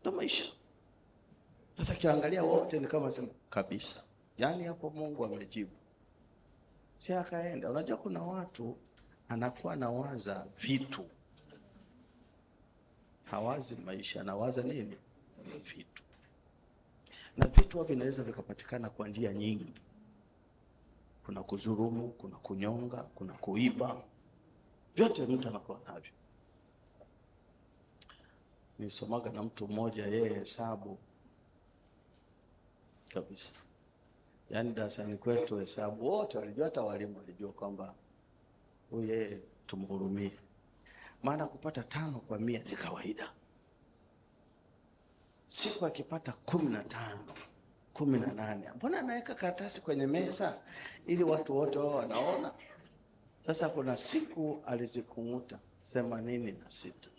Ndio maisha. Sasa kiangalia wote ni kama sema kabisa. Yaani hapo Mungu amejibu. Si akaenda. Unajua kuna watu anakuwa anawaza vitu. Hawazi maisha, anawaza nini? Vitu. Na vitu vinaweza vikapatikana kwa njia nyingi. Kuna kuzurumu, kuna kunyonga, kuna kuiba. Vyote mtu anakuwa navyo. Nisomaga na mtu mmoja, yeye hesabu kabisa. Yaani darasani kwetu hesabu wote walijua, hata walimu walijua kwamba huyu yeye tumhurumie. Maana kupata 5 kwa 100 ni kawaida. Siku akipata 15, 18, mbona anaweka karatasi kwenye meza ili watu wote wao wanaona? Sasa kuna siku alizikunguta 86.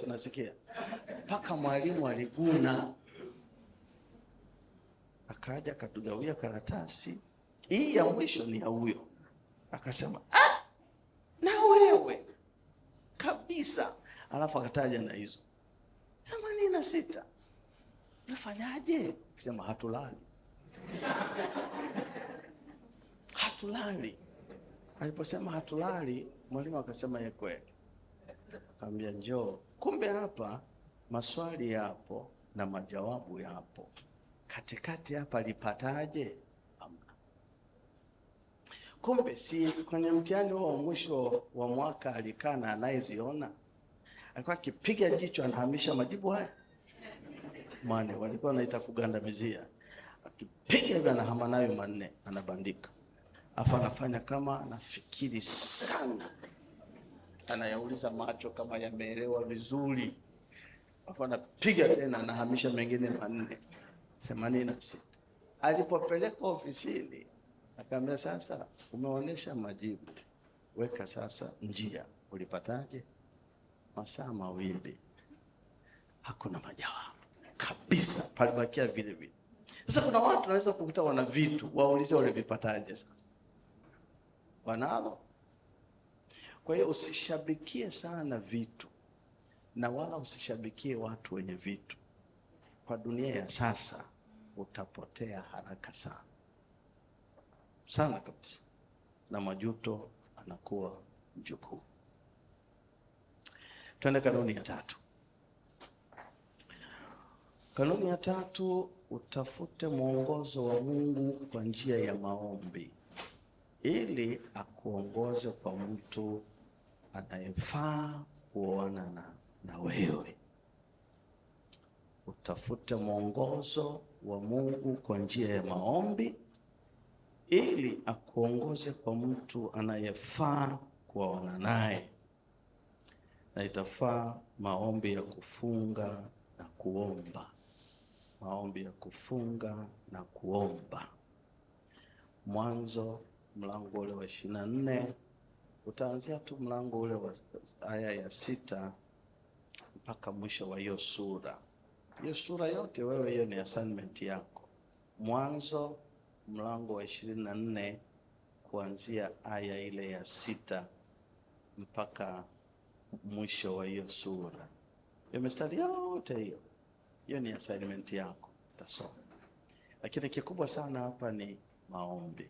Unasikia? Paka mwalimu aliguna. Akaja akatugawia karatasi. Hii ya mwisho ni ya huyo. Akasema, "Ah, na wewe kabisa." Alafu akataja na hizo 86. Unafanyaje? Akasema hatulali. Hatulali. Aliposema hatulali, mwalimu akasema ye kweli. Akamwambia njoo. Kumbe hapa maswali yapo na majawabu yapo. Katikati hapa lipataje? Hamna. Kumbe si kwenye mtihani wa mwisho wa mwaka alikaa na anayeziona. Alikuwa akipiga jicho anahamisha majibu haya. Mane walikuwa wanaita kugandamizia. Akipiga hivi anahama nayo 4 anabandika. Afa anafanya kama anafikiri sana. Anayauliza macho kama yameelewa vizuri. Afa anapiga tena anahamisha mengine 4. 86. Alipopeleka ofisini akaambia sasa umeonyesha majibu, weka sasa njia. Ulipataje? Masaa 2. Hakuna majawabu kabisa, palibakia vile vile. Sasa kuna watu wanaweza kukuta wana vitu, waulize walivipataje sasa. Wanalo. Kwa hiyo usishabikie sana vitu na wala usishabikie watu wenye vitu. Kwa dunia ya sasa utapotea haraka sana. Sana kabisa. Na majuto anakuwa mjukuu. Twende kanuni ya 3. Kanuni ya 3, utafute mwongozo wa Mungu kwa njia ya maombi ili akuongoze kwa mtu anayefaa kuoana na wewe. Utafute mwongozo wa Mungu kwa njia ya maombi ili akuongoze kwa mtu anayefaa kuoana naye. Na itafaa maombi ya kufunga na kuomba. Maombi ya kufunga na kuomba. Mwanzo mlango ule wa 24, utaanzia tu mlango ule wa aya ya 6 mpaka mwisho wa hiyo sura. Hiyo sura yote wewe, hiyo ni assignment yako. Mwanzo mlango wa 24 kuanzia aya ile ya 6 mpaka mwisho wa hiyo sura. Hiyo mistari yote hiyo. Hiyo ni assignment yako, utasoma. Lakini kikubwa sana hapa ni maombi.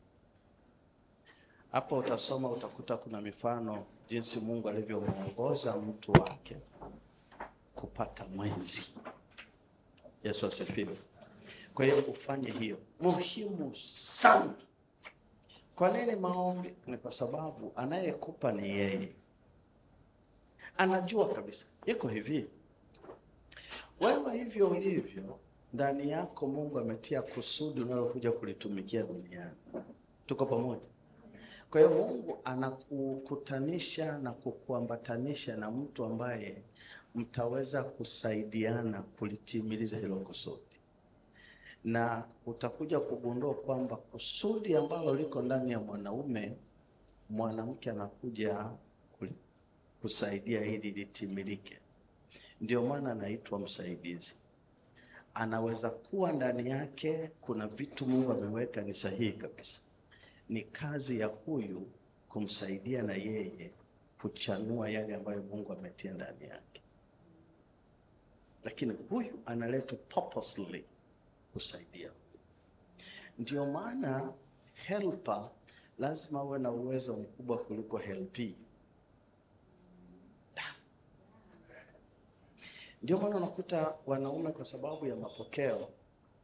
Hapo utasoma, utakuta kuna mifano jinsi Mungu alivyomuongoza mtu wake kupata mwenzi. Yesu asifiwe. Kwa hiyo ufanye hiyo, muhimu sana. Kwa nini maombi? Ni kwa sababu anayekupa ni yeye. Anajua kabisa. Iko hivi. Wewe hivyo ulivyo, ndani yako Mungu ametia kusudi unalokuja kulitumikia duniani. Tuko pamoja? Kwa hiyo Mungu anakukutanisha na kukuambatanisha na mtu ambaye mtaweza kusaidiana kulitimiliza hilo kusudi. Na utakuja kugundua kwamba kusudi ambalo liko ndani ya mwanaume, mwanamke anakuja kusaidia ili litimilike. Ndio maana anaitwa msaidizi. Anaweza kuwa ndani yake kuna vitu Mungu ameweka ni sahihi kabisa, Ni kazi ya huyu kumsaidia na yeye kuchanua yale ambayo Mungu ametia ndani yake. Lakini huyu analetwa purposely kusaidia. Ndio maana helper lazima uwe na uwezo mkubwa kuliko helpee. Ndio maana unakuta wanaume, kwa sababu ya mapokeo,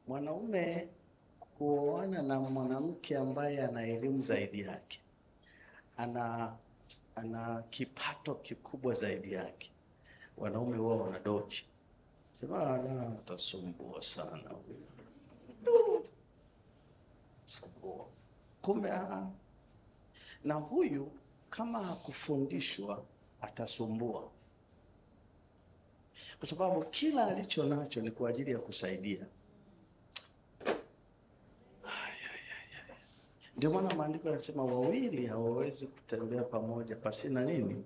mwanaume kuoana na mwanamke ambaye ana elimu zaidi yake, ana kipato kikubwa zaidi yake, wanaume wao wanadochi. Sema atasumbua sana huyu. Sumbua. Kumbe na huyu kama hakufundishwa atasumbua. Kwa sababu kila alicho nacho ni kwa ajili ya kusaidia. Ndio maana maandiko yanasema wawili hawawezi kutembea pamoja pasina nini?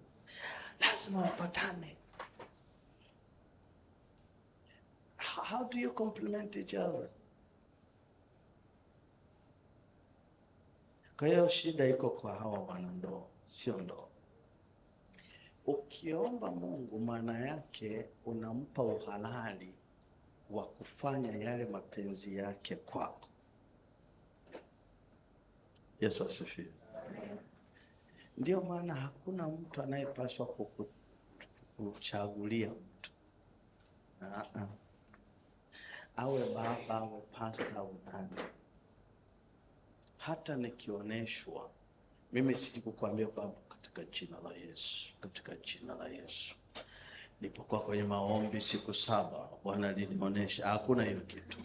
Lazima wapatane. How do you complement each other? Kwa hiyo shida iko kwa hawa wanandoa, sio ndoa. Ukiomba Mungu, maana yake unampa uhalali wa kufanya yale mapenzi yake kwako. Yesu asifiwe. Ndio maana hakuna mtu anayepaswa kukuchagulia mtu. Awe baba, awe pastor, au nani. Hata nikioneshwa, mimi sikukwambia kwamba katika jina la Yesu, katika jina la Yesu. Nilipokuwa kwenye maombi siku 7, Bwana alinionyesha, hakuna hiyo kitu.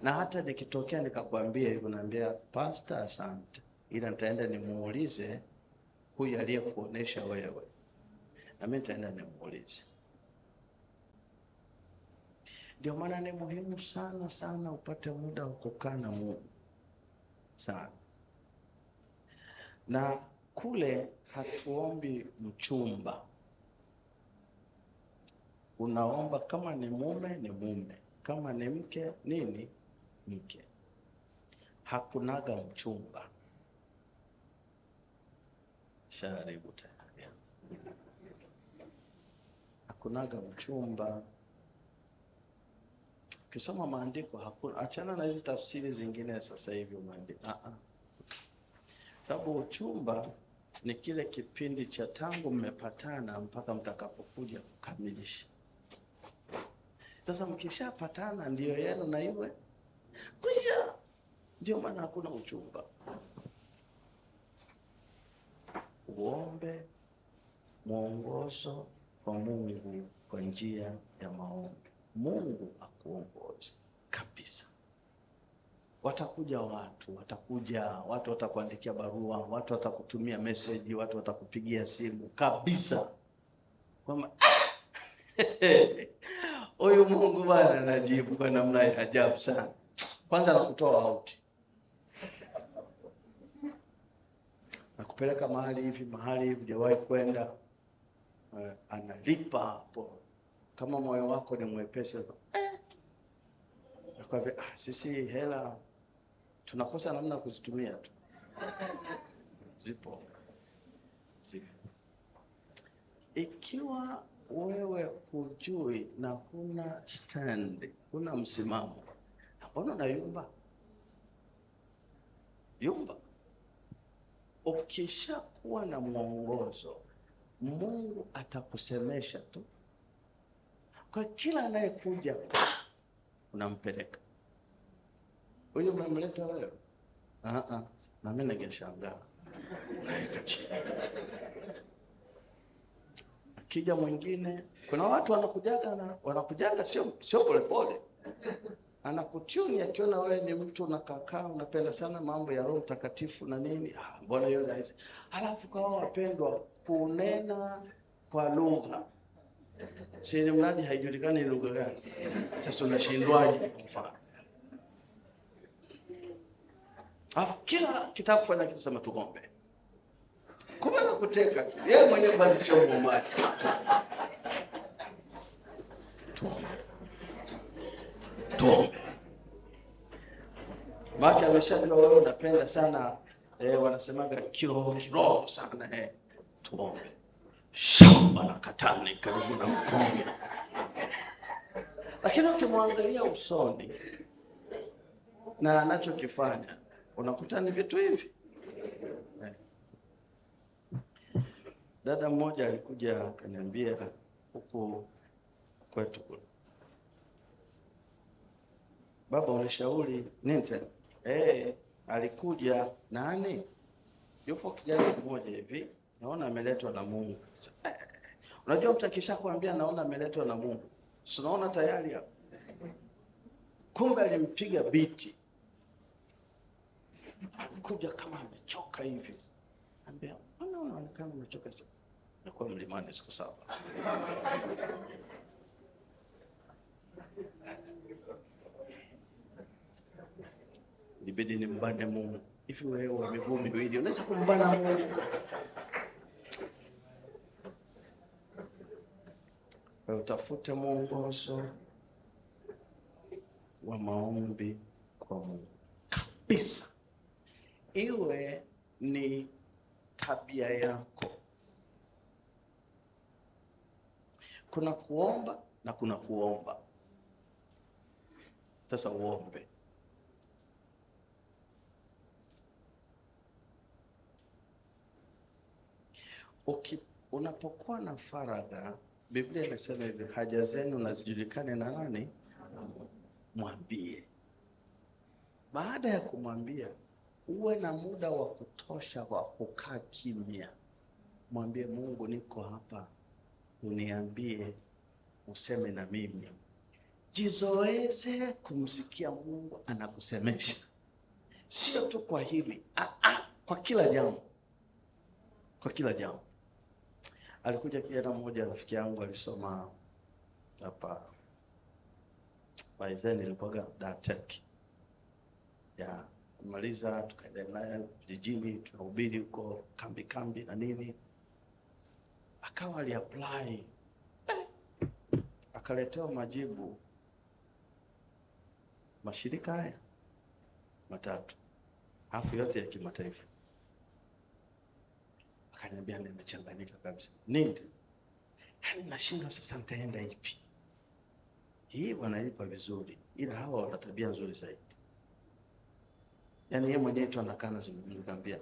Na hata nikitokea nikakwambia hivyo, naambia pastor asante, ila nitaenda nimuulize huyu aliyekuonesha wewe. Na mimi nitaenda nimuulize. Ndio maana ni muhimu sana sana upate muda wa kukaa na Mungu. Sana. Na kule hatuombi mchumba. Unaomba kama ni mume ni mume, kama ni mke nini mke. Hakunaga mchumba. Sharibu tayari. Hakunaga mchumba. Ukisoma maandiko hakuna, achana na hizi tafsiri zingine sasa hivi maandiko. Sababu uchumba ni kile kipindi cha tangu mmepatana mpaka mtakapokuja kukamilisha. Sasa mkishapatana ndio yenu na iwe kuja. Ndio maana hakuna uchumba. Uombe mwongozo kwa Mungu kwa njia ya maombi. Mungu akuongoze kabisa. Watakuja watu, watakuja watu, watakuandikia barua, watu watakutumia message, watu watakupigia simu kabisa. Kwamba huyu Mungu bwana anajibu kwa namna ya ajabu sana. Kwanza anakutoa out. Nakupeleka mahali hivi, mahali hivi hujawahi kwenda. Analipa hapo. Kama moyo wako ni mwepesi, nakwambia, sisi hela tunakosa namna kuzitumia tu. Zipo. Zipo. Ikiwa wewe hujui na huna stand, huna msimamo, mbona unayumba? Yumba. Ukishakuwa na mwongozo, Mungu atakusemesha tu. Kwa kila anayekuja unampeleka. Huyu umemleta wewe? Na mimi ningeshangaa. Naweka chini. Akija mwingine, kuna watu wanakujaga na wanakujaga sio polepole. Anakutuni akiona wewe ni mtu unakakaa, unapenda sana mambo ya Roho Mtakatifu na nini. Mbona hiyo rahisi. Halafu kwa wao wapendwa, kunena kwa lugha. Si mradi haijulikani ni lugha gani. Sasa unashindwaje kwa mfano? Alafu kila kitaka kufanya kitu sema tuombe. Kumbe nakuteka. Yeye mwenyewe basi sio muombaji. Tuombe. Tuombe. Maana ameshajua wewe unapenda sana wanasemaga kiroho kiroho sana tuombe. Shamba la katani karibu na mkonge. Lakini ukimwangalia usoni na anachokifanya unakuta ni vitu hivi. Dada mmoja alikuja akaniambia huku kwetu kule, baba unishauri nini tena? Alikuja nani? Yupo kijana mmoja hivi, naona ameletwa na Mungu. Unajua mtu akishakwambia naona ameletwa na Mungu, si unaona tayari hapo. Kumbe alimpiga biti. Alikuja kama amechoka hivi. Ambia, mbona unaonekana umechoka sana? Nilikuwa mlimani siku 7. Ilibidi nimbane Mungu. Hivi wewe wa miguu miwili unaweza kumbana Mungu? Wewe utafute mwongozo wa maombi kwa Mungu kabisa. Iwe ni tabia yako. Kuna kuomba na kuna kuomba. Sasa uombe. Unapokuwa na faragha, Biblia inasema hivi, haja zenu na zijulikane na nani? Mwambie. Baada ya kumwambia, uwe na muda wa kutosha wa kukaa kimya. Mwambie Mungu, niko hapa, uniambie, useme na mimi. Jizoeze kumsikia Mungu anakusemesha. Sio tu kwa hili, kwa kila jambo. Kwa kila jambo. Alikuja kijana mmoja rafiki yangu alisoma hapa Baizeni, ilikuwa Datek. Ya kumaliza tukaenda naye vijijini, tunahubiri huko kambi kambi na nini. Akawa ali-apply. Akaletewa majibu mashirika haya matatu, hafu yote ya kimataifa. Akaniambia nimechanganyika kabisa. Nini? Yaani nashindwa sasa nitaenda ipi? Hii wanalipa vizuri, ila hawa wana tabia nzuri zaidi. Yaani yeye mwenyewe tu anakaa anazungumza, nikamwambia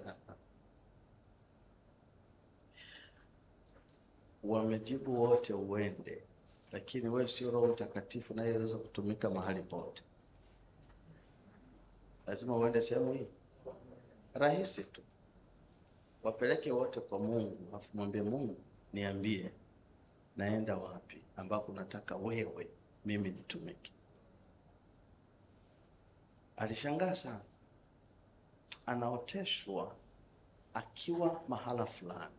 wamejibu wote uende, lakini wewe sio Roho Mtakatifu naye anaweza kutumika mahali pote. Lazima uende sehemu hii. Rahisi tu. Wapeleke wote kwa Mungu, afu mwambie Mungu, niambie naenda wapi ambako nataka wewe mimi nitumike. Alishangaa sana. Anaoteshwa akiwa mahala fulani.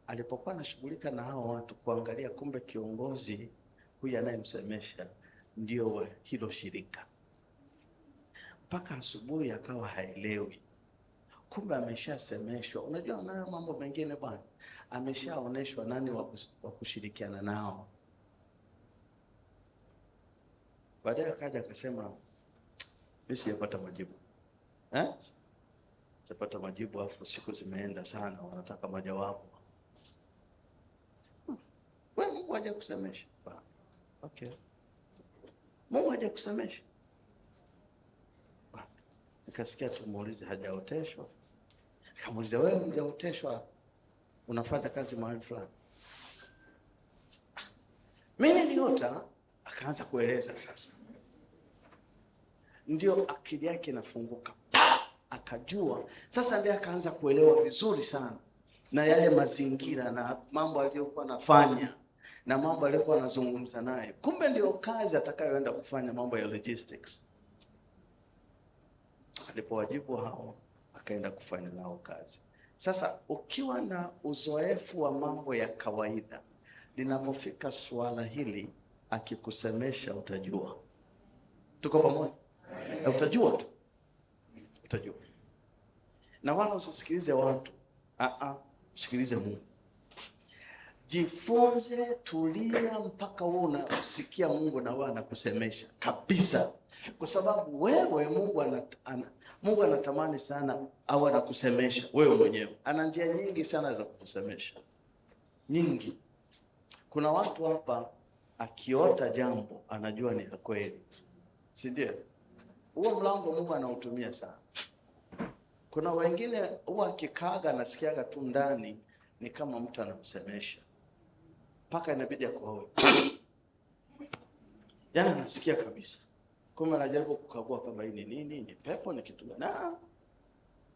Alipokuwa anashughulika na hao watu kuangalia, kumbe kiongozi huyu anayemsemesha ndio wa hilo shirika. Mpaka asubuhi akawa haelewi. Kumbe ameshasemeshwa. Unajua nayo mambo mengine bwana. Ameshaoneshwa nani wa kushirikiana nao. Baadaye akaja akasema mimi sijapata majibu. Sijapata majibu, afu siku zimeenda sana, wanataka majawabu. Wewe Mungu hajakusemesha. Okay. Mungu hajakusemesha. Nikasikia tumuulize hajaoteshwa. Nikamuuliza wewe hujaoteshwa unafanya kazi mahali fulani? Mimi niliota. Akaanza kueleza sasa. Ndio akili yake inafunguka. Akajua. Sasa ndiye akaanza kuelewa vizuri sana na yale mazingira na mambo aliyokuwa anafanya na mambo aliyokuwa anazungumza naye. Kumbe ndio kazi atakayoenda kufanya, mambo ya logistics. Alipowajibu hao akaenda kufanya nao kazi. Sasa ukiwa na uzoefu wa mambo ya kawaida, linapofika suala hili akikusemesha utajua. Tuko pamoja? Utajua tu. Utajua. Na wala usisikilize watu. Usikilize Mungu. Jifunze, tulia mpaka wewe unasikia Mungu na wewe anakusemesha kabisa. Kwa sababu wewe Mungu anatamani sana au anakusemesha wewe mwenyewe. Ana njia nyingi sana za kukusemesha. Nyingi. Kuna watu hapa akiota jambo anajua ni la kweli. Si ndio? Huo mlango Mungu anautumia sana. Kuna wengine huwa akikaaga anasikiaga tu ndani ni kama mtu anamsemesha. Paka inabidi akohoe. Yaani anasikia kabisa. Kumbe anajaribu kukagua kama hii ni nini, ni pepo, ni kitu gani.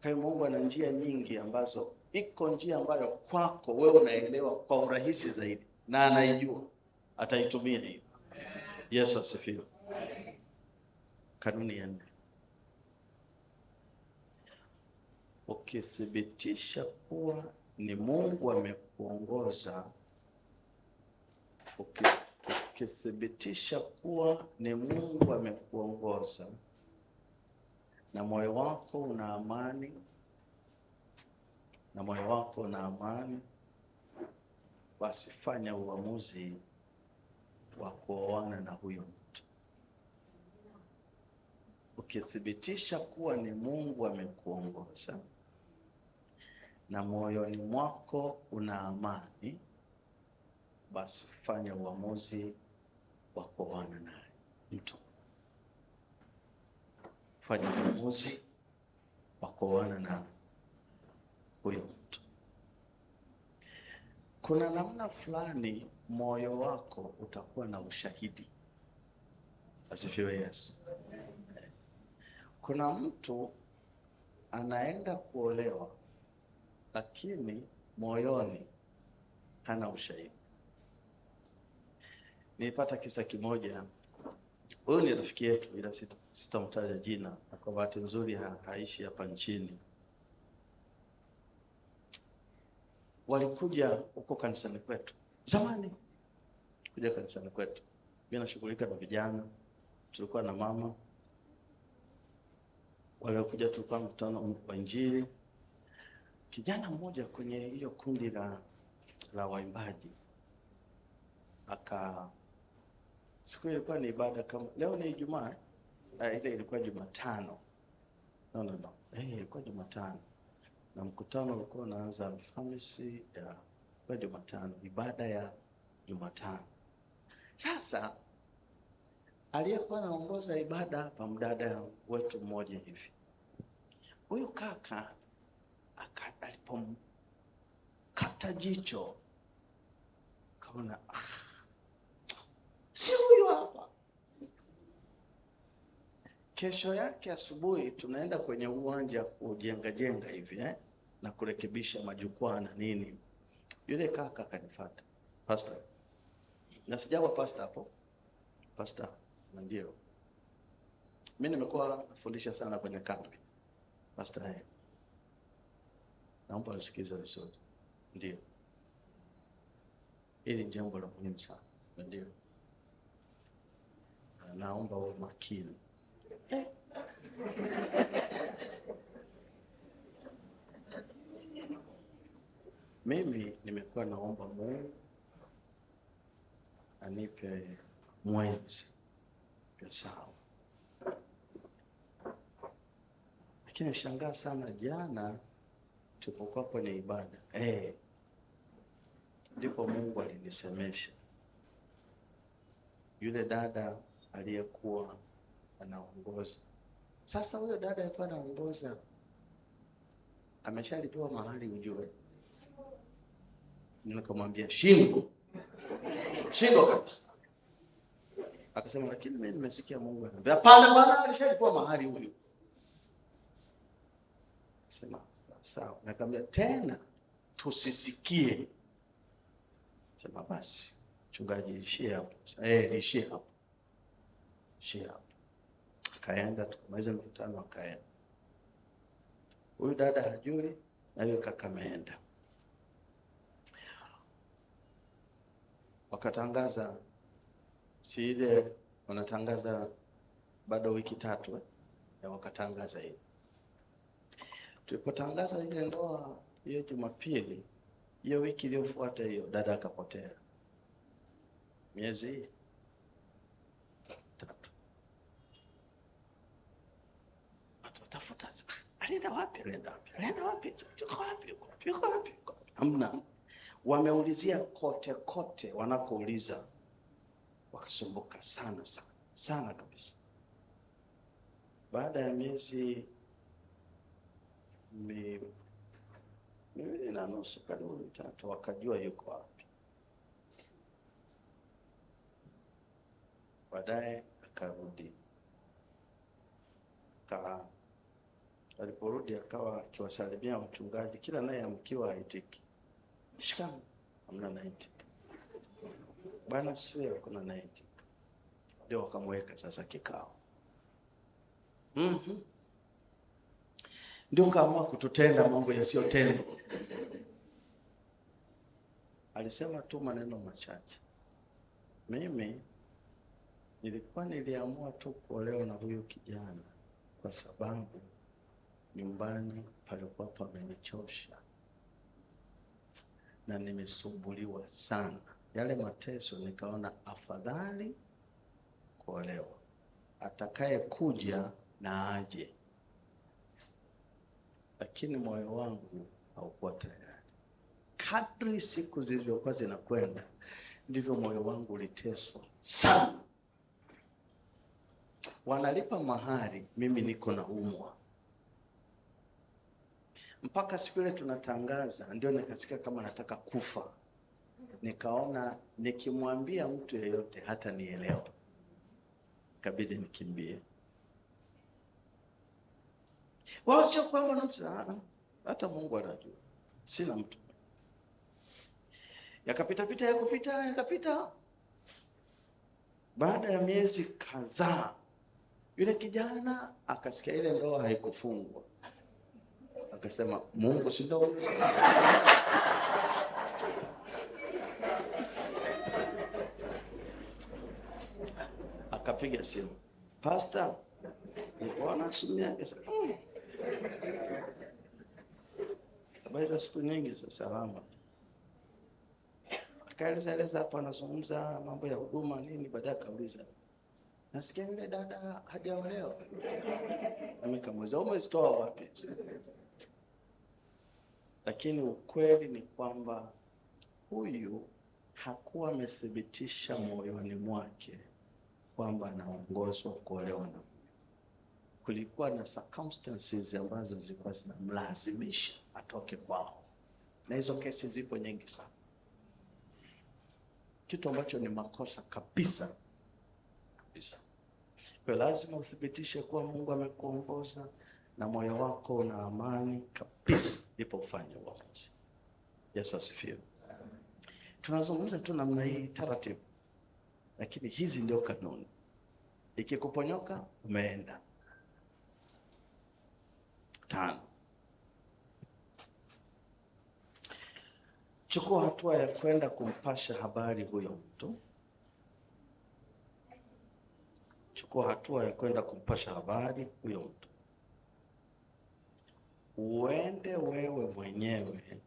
Kwa hiyo Mungu ana njia nyingi ambazo iko njia ambayo kwako wewe unaelewa kwa urahisi zaidi na anaijua, ataitumia hiyo. Yesu asifiwe. Kanuni ya 4. Ukithibitisha kuwa ni Mungu amekuongoza, ukithibitisha kuwa ni Mungu amekuongoza na moyo wako una amani, na moyo wako una amani, basi fanya uamuzi wa kuoana na huyo mtu. Ukithibitisha kuwa ni Mungu amekuongoza na moyoni mwako una amani, basi fanya uamuzi wa kuoana naye mtu. Fanya uamuzi wa kuoana na huyo mtu. Kuna namna fulani moyo wako utakuwa na ushahidi. Asifiwe Yesu. Kuna mtu anaenda kuolewa lakini moyoni hana ushahidi. Nilipata kisa kimoja. Huyu ni rafiki yetu, ila sitamtaja jina, na kwa bahati nzuri haishi hapa nchini. Walikuja huko kanisani kwetu zamani, kuja kanisani kwetu. Mimi nashughulika na vijana, tulikuwa na mama. Walikuja, tulikuwa mkutano wa Injili. Kijana mmoja kwenye hiyo kundi la waimbaji aka, siku ilikuwa ni ibada kama leo ni Ijumaa, ile ilikuwa Jumatano. No. Ilikuwa Jumatano. Na mkutano ulikuwa unaanza Alhamisi, ya kwa Jumatano, ibada ya Jumatano. Sasa aliyekuwa anaongoza ibada hapa mdada wetu mmoja hivi. Huyu kaka alipomkata jicho kaona, si huyu hapa. Kesho yake asubuhi tunaenda kwenye uwanja kujenga jenga hivi na kurekebisha majukwaa na nini. Yule kaka akanifuata. Pastor. Na sijawa pastor hapo. Pastor, ndio. Mimi nimekuwa nafundisha sana kwenye kambi. Pastor, naomba usikize vizuri. Ndio. Hili ni jambo la muhimu sana. Ndio. Naomba uwe makini. Mimi nimekuwa naomba Mungu anipe mwenzi sawa. Lakini nishangaa sana jana tulipokuwa kwenye ibada. Ndipo Mungu alinisemesha. Yule dada aliyekuwa anaongoza. Sasa huyo dada alikuwa anaongoza, ameshalipiwa mahali ujue. Nikamwambia shindwa. Shindwa kabisa. Akasema lakini mimi nimesikia Mungu ananiambia. Hapana bwana, alishalipiwa mahali huyu. Sema sawa. Nikamwambia tena tusisikie. Sema basi mchungaji ishie hapo. Ishie hapo. Ishie hapo. Akaenda, tukamaliza mkutano akaenda. Huyu dada hajui na yule kaka ameenda. Wakatangaza, si ile wanatangaza bado wiki 3 ya wakatangaza hiyo. Tulipotangaza ile ndoa hiyo Jumapili, hiyo wiki iliyofuata hiyo dada akapotea. Miezi 3. Watu watafuta, alienda wapi? Alienda wapi? Alienda wapi? Yuko wapi? Yuko wapi? Yuko wapi? Hamna. Wameulizia kote kote wanakouliza, wakasumbuka sana sana sana kabisa. Baada ya miezi 2.5 karibu 3, wakajua yuko wapi. Baadaye akarudi. Aliporudi akawa akiwasalimia wachungaji, kila naye amkiwa haitiki. Shikamoo, hamna anaitika. Bwana siwe, hakuna anaitika. Ndio wakamweka sasa kikao. Ndio kaamua kututenda mambo yasiyotendwa. Alisema tu maneno machache. Mimi nilikuwa niliamua tu kuolewa na huyu kijana kwa sababu nyumbani palikuwa pamenichosha na nimesumbuliwa sana. Yale mateso, nikaona afadhali kuolewa. Atakaye kuja na aje. Lakini moyo wangu haukuwa tayari. Kadri siku zilivyokuwa zinakwenda, ndivyo moyo wangu uliteswa sana. Wanalipa mahari, mimi niko naumwa. Mpaka siku ile tunatangaza, ndio nikasikia kama nataka kufa. Nikaona nikimwambia mtu yeyote hata nielewa. Ikabidi nikimbie. Wao sio kwamba na mtu, hata Mungu anajua. Sina mtu. Yakapita pita yakapita yakapita. Baada ya miezi kadhaa, yule kijana akasikia ile ndoa haikufungwa. Akasema, Mungu si ndio? Akapiga simu. Pastor, nilikuwa nasumia, akasema, habari za siku nyingi za salama. Akaeleza eleza hapo, anazungumza mambo ya huduma nini, baadaye akauliza, nasikia yule dada hajaolewa. Mimi nikamuuliza, umezitoa wapi? Lakini ukweli ni kwamba huyu hakuwa amethibitisha moyoni mwake kwamba anaongozwa kuolewa na huyu. Kulikuwa na circumstances ambazo zilikuwa zinamlazimisha atoke kwao. Na hizo kesi zipo nyingi sana. Kitu ambacho ni makosa kabisa. Kabisa. Kwa lazima uthibitishe kuwa Mungu amekuongoza na moyo wako una amani kabisa, ndipo ufanye uamuzi. Yesu asifiwe. Tunazungumza tu namna hii taratibu, lakini hizi ndio kanuni. Ikikuponyoka umeenda. 5. Chukua hatua ya kwenda kumpasha habari huyo mtu. Chukua hatua ya kwenda kumpasha habari huyo mtu. Uende wewe mwenyewe,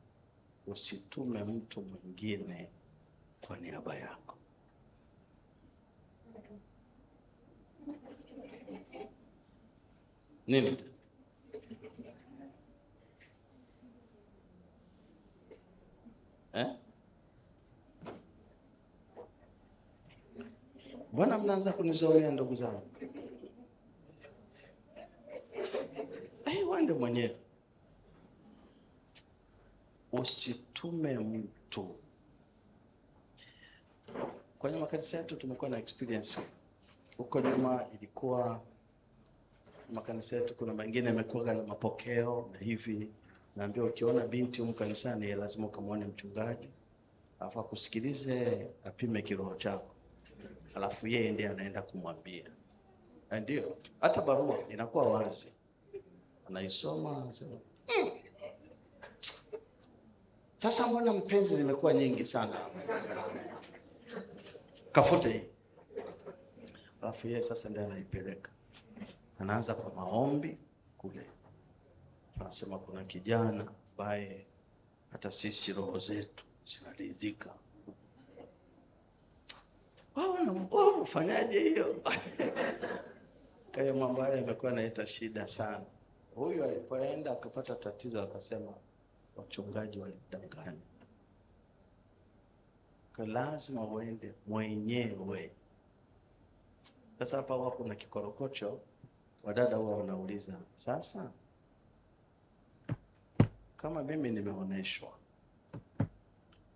usitume mtu mwingine kwa niaba yako. Nini? Mbona mnaanza kunizomea ndugu zangu? Uende mwenyewe. Usitume mtu. Kwenye makanisa yetu tumekuwa na experience. Huko nyuma ilikuwa makanisa yetu kuna mengine yamekuwa na mapokeo na hivi. Naambiwa ukiona binti huko kanisani lazima ukamwone mchungaji, alafu akusikilize, apime kiroho chako. Alafu yeye ndiye anaenda kumwambia. Ndio, hata barua inakuwa wazi. Anaisoma, anasema, Sasa mbona mpenzi zimekuwa nyingi sana? Kafute hii. Alafu yeye sasa ndiye anaipeleka. Anaanza kwa maombi kule. Anasema kuna kijana ambaye hata sisi roho zetu zinaridhika. Wao ufanyaje hiyo? Kwa hiyo mambo haya yamekuwa yanaleta shida sana. Huyu alipoenda akapata tatizo akasema wachungaji walimdanganya. Kwa lazima uende mwenyewe. Sasa hapa wapo na kikorokocho, wadada huwa wanauliza, sasa kama mimi nimeoneshwa,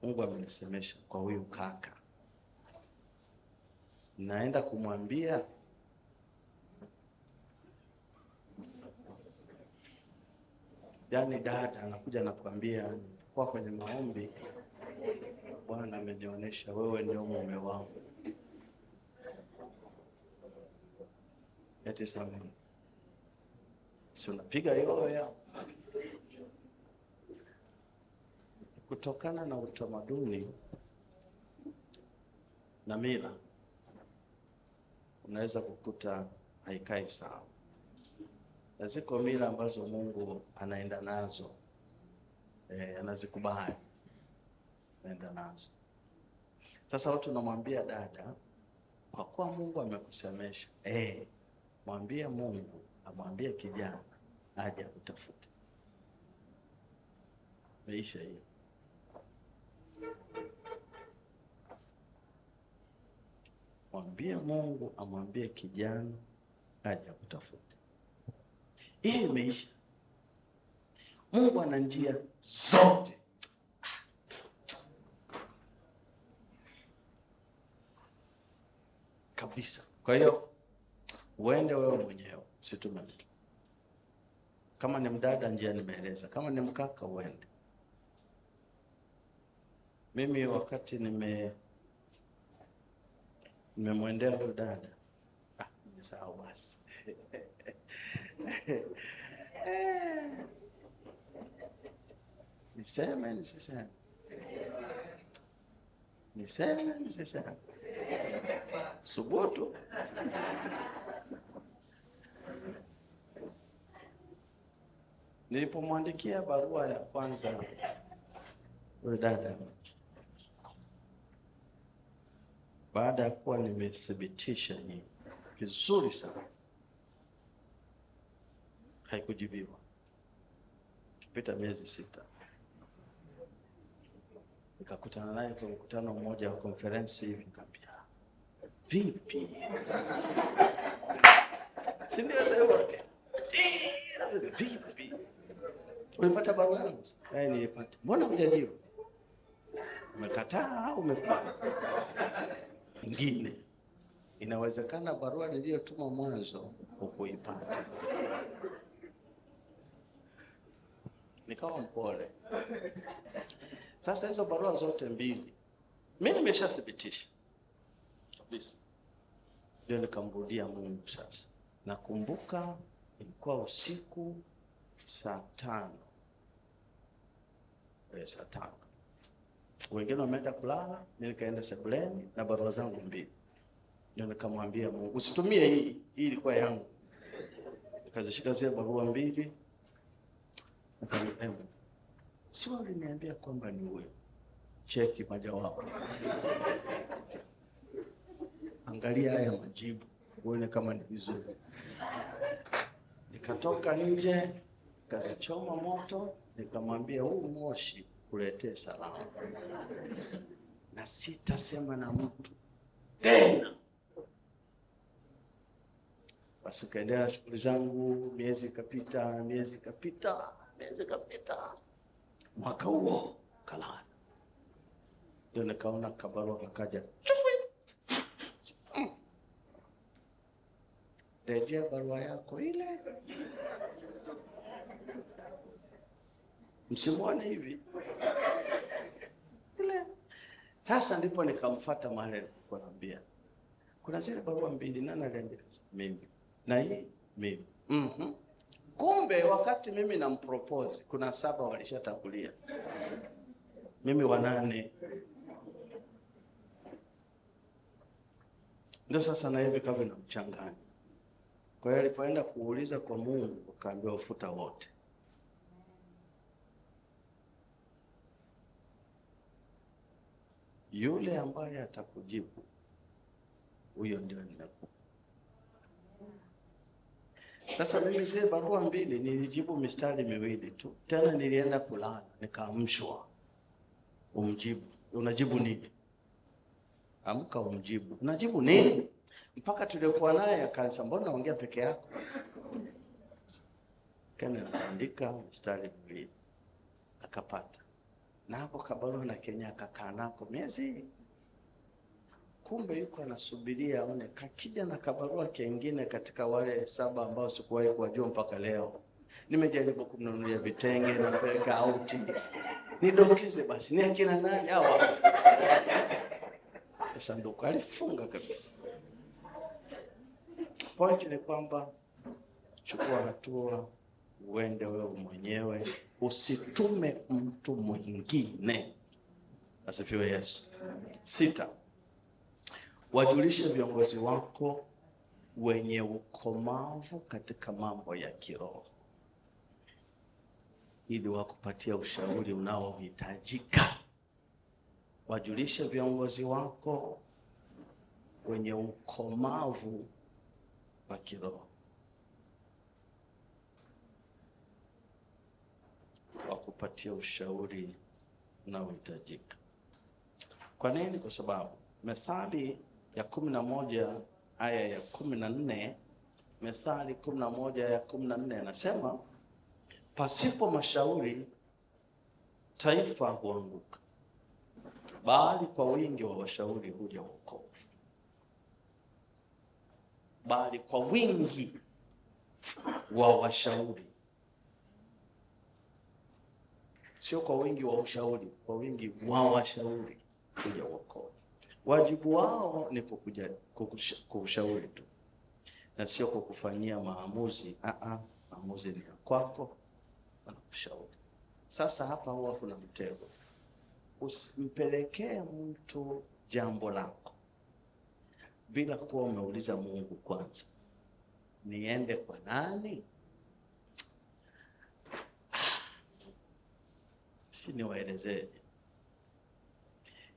Mungu amenisemesha kwa huyu kaka, naenda kumwambia? Yaani dada anakuja nakwambia, kwa kwenye maombi Bwana amenionyesha wewe ndio mume wangu. Eti sameni, si unapiga yoya? Kutokana na utamaduni na mila, unaweza kukuta haikai sawa. Na ziko mila ambazo Mungu anaenda nazo, anazikubali, anaenda nazo. Sasa watu tunamwambia dada, kwa kuwa Mungu amekusemesha, mwambie Mungu, amwambie kijana aje akutafute. Maisha hiyo. Mwambie Mungu, amwambie kijana aje akutafute. Hii imeisha. Mungu ana njia zote. Kabisa. Kwa hiyo uende wewe mwenyewe, usitume mtu. Kama ni mdada njia nimeeleza, kama ni mkaka uende. Mimi wakati nimemwendea huyo dada, nimesahau basi. Niseme nisiseme? Niseme nisiseme? Subutu. Nilipomwandikia barua ya kwanza huyo dada, baada ya kuwa nimethibitisha hii vizuri sana, haikujibiwa. Kipita miezi 6, nikakutana naye kwa mkutano mmoja wa konferensi hivi, nikamwambia, vipi? Si ndio leo? Vipi? Ulipata barua yangu? Nilipata. Mbona hujajibu? Umekataa au umekubali? Ingine, inawezekana barua niliyotuma mwanzo hukuipata. Nikawa mpole. Sasa hizo barua zote mbili mimi nimeshathibitisha kabisa. Ndio nikamrudia Mungu sasa. Nakumbuka ilikuwa usiku saa 5. Saa 5. Wengine wameenda kulala, mimi nikaenda sebuleni na barua zangu mbili. Ndio nikamwambia Mungu, usitumie hii, hii ilikuwa yangu. Nikazishika zile barua mbili. Nikamwambia, si waliniambia kwamba ni wewe. Cheki majawabu. Angalia haya majibu, uone kama ni vizuri. Nikatoka nje, nikazichoma moto, nikamwambia huu moshi kuletee salamu. Na sitasema na mtu tena. Basi kaendelea shughuli zangu, miezi ikapita, miezi ikapita, miezi ikapita. Mwaka huo kalala. Ndio nikaona kabarua kakaja. Rejea barua yako ile. Msimuone hivi. Ile. Sasa ndipo nikamfuata mahali nilipokuwa naambia. Kuna zile barua mbili, nani aliandika? Mimi. Na hii mimi. Kumbe wakati mimi nampropose kuna 7 walishatangulia. Mimi 8. Ndio sasa na hivi kavi na mchanganya. Kwa hiyo alipoenda kuuliza kwa Mungu akaambiwa ufuta wote. Yule ambaye atakujibu huyo ndio ninakupa. Sasa mimi zile barua mbili nilijibu mistari miwili tu, tena nilienda kulala nikaamshwa, umjibu. Unajibu nini? Amka umjibu, unajibu nini? Mpaka tuliokuwa naye akaanza, mbona unaongea peke yako? Kana naandika mistari miwili akapata, na hapo kabarua na Kenya akakaa nako miezi. Kumbe yuko anasubiria aone kakija na kabarua kengine katika wale 7 ambao sikuwahi kuwajua mpaka leo. Nimejaribu kumnunulia vitenge na mpeleka auti, nidokeze basi ni akina nani hawa. Sanduku alifunga kabisa. Point ni kwamba chukua hatua, uende wewe mwenyewe, usitume mtu mwingine. Asifiwe Yesu. 6, wajulishe viongozi wako wenye ukomavu katika mambo ya kiroho ili wakupatie ushauri unaohitajika. Wajulishe viongozi wako wenye ukomavu wa kiroho, wakupatie ushauri unaohitajika. Kwa nini? Kwa sababu Methali ya 11 aya ya 14, Methali 11 ya 14 anasema, pasipo mashauri taifa huanguka, bali kwa wingi wa washauri huja wokovu. Bali kwa wingi wa washauri, sio kwa wingi wa ushauri, kwa wingi wa washauri huja wokovu. Wajibu wao ni kukushauri tu na sio kukufanyia maamuzi. Maamuzi ni ya kwako, wanakushauri. Sasa hapa huwa kuna mtego. Usimpelekee mtu jambo lako bila kuwa umeuliza Mungu kwanza. Niende kwa nani? Si niwaelezee.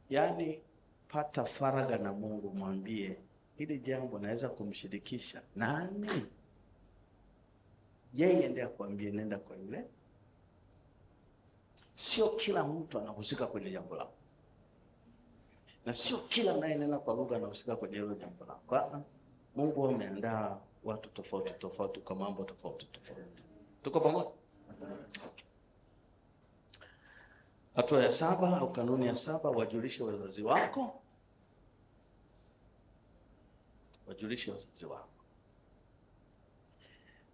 Yaani pata faragha na Mungu, mwambie hili jambo naweza kumshirikisha nani? Yeye ndiye akwambie nenda kwa yule. Sio kila mtu anahusika kwenye jambo lako, na sio kila anayenena kwa lugha anahusika kwenye hilo jambo lako. Mungu ameandaa watu tofauti tofauti kwa mambo tofauti tofauti. Tuko pamoja? Okay. Hatua ya 7 au kanuni ya 7, wajulishe wazazi wako. Wajulishe wazazi wako.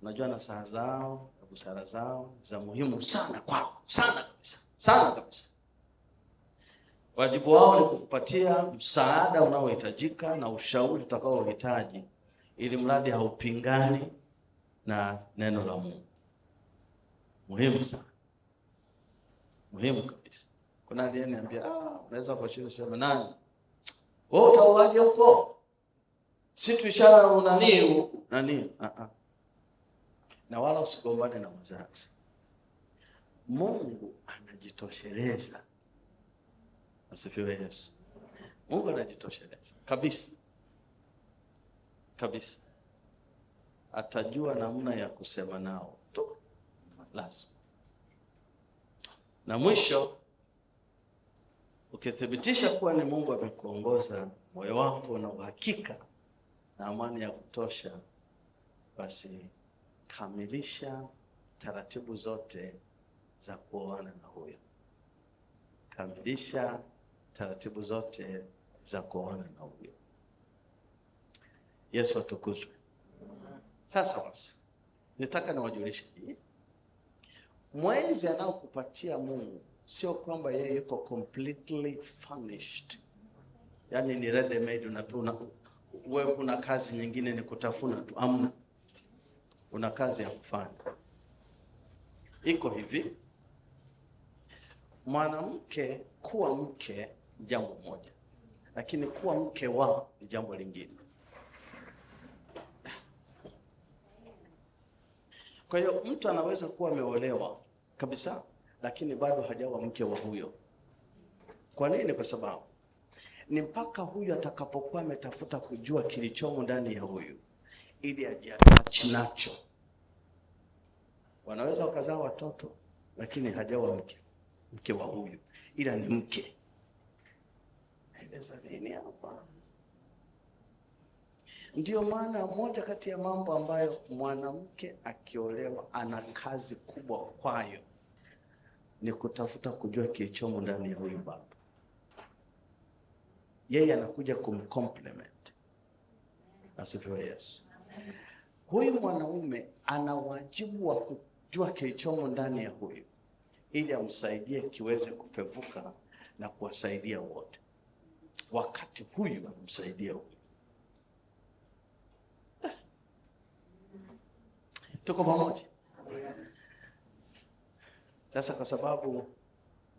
Unajua nasaha zao na busara zao za muhimu sana kwako, sana kabisa, sana kabisa. Wajibu wao ni kukupatia msaada unaohitajika na ushauri utakaohitaji, ili mradi haupingani na neno la Mungu. Muhimu sana, muhimu kabisa. Kuna aliyeniambia, unaweza kuachia sema nani? Wewe utaoaje huko? Si tu ishara unani nani? Na wala usigombane na wazazi. Mungu anajitosheleza. Asifiwe Yesu. Mungu anajitosheleza kabisa. Kabisa. Atajua namna ya kusema nao tu. Lazima. Na mwisho, ukithibitisha kuwa ni Mungu amekuongoza, moyo wako na uhakika na amani ya kutosha, basi kamilisha taratibu zote za kuoana na huyo. Kamilisha taratibu zote za kuoana na huyo. Yesu atukuzwe. Sasa basi, nitaka niwajulishe hii. Mwenzi anaokupatia Mungu sio kwamba yeye yuko completely furnished. Yaani ni ready made, wewe kuna kazi nyingine ni kutafuna tu. Amna. Una kazi ya kufanya. Iko hivi. Mwanamke kuwa mke ni jambo moja, lakini kuwa mke wa ni jambo lingine. Kwa hiyo mtu anaweza kuwa ameolewa kabisa, lakini bado hajawa mke wa huyo. Kwa nini? Kwa sababu ni mpaka huyo atakapokuwa ametafuta kujua kilichomo ndani ya huyu ili ajiachi nacho, Wanaweza wakazaa watoto lakini hajawa mke wa huyu, ila ni mke. Naeleza nini hapa? Ndiyo maana moja kati ya mambo ambayo mwanamke akiolewa ana kazi kubwa kwayo ni kutafuta kujua kilichomo ndani ya huyu baba. Yeye anakuja kumcompliment. Asifiwe Yesu. Huyu mwanaume ana wajibu wa kujua kilichomo ndani ya huyu ili amsaidie kiweze kupevuka na kuwasaidia wote, wakati huyu anamsaidia huyu. Tuko pamoja? Sasa kwa sababu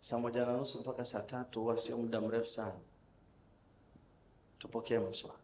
1:30 mpaka 3:00 huwa sio muda mrefu sana, tupokee maswali.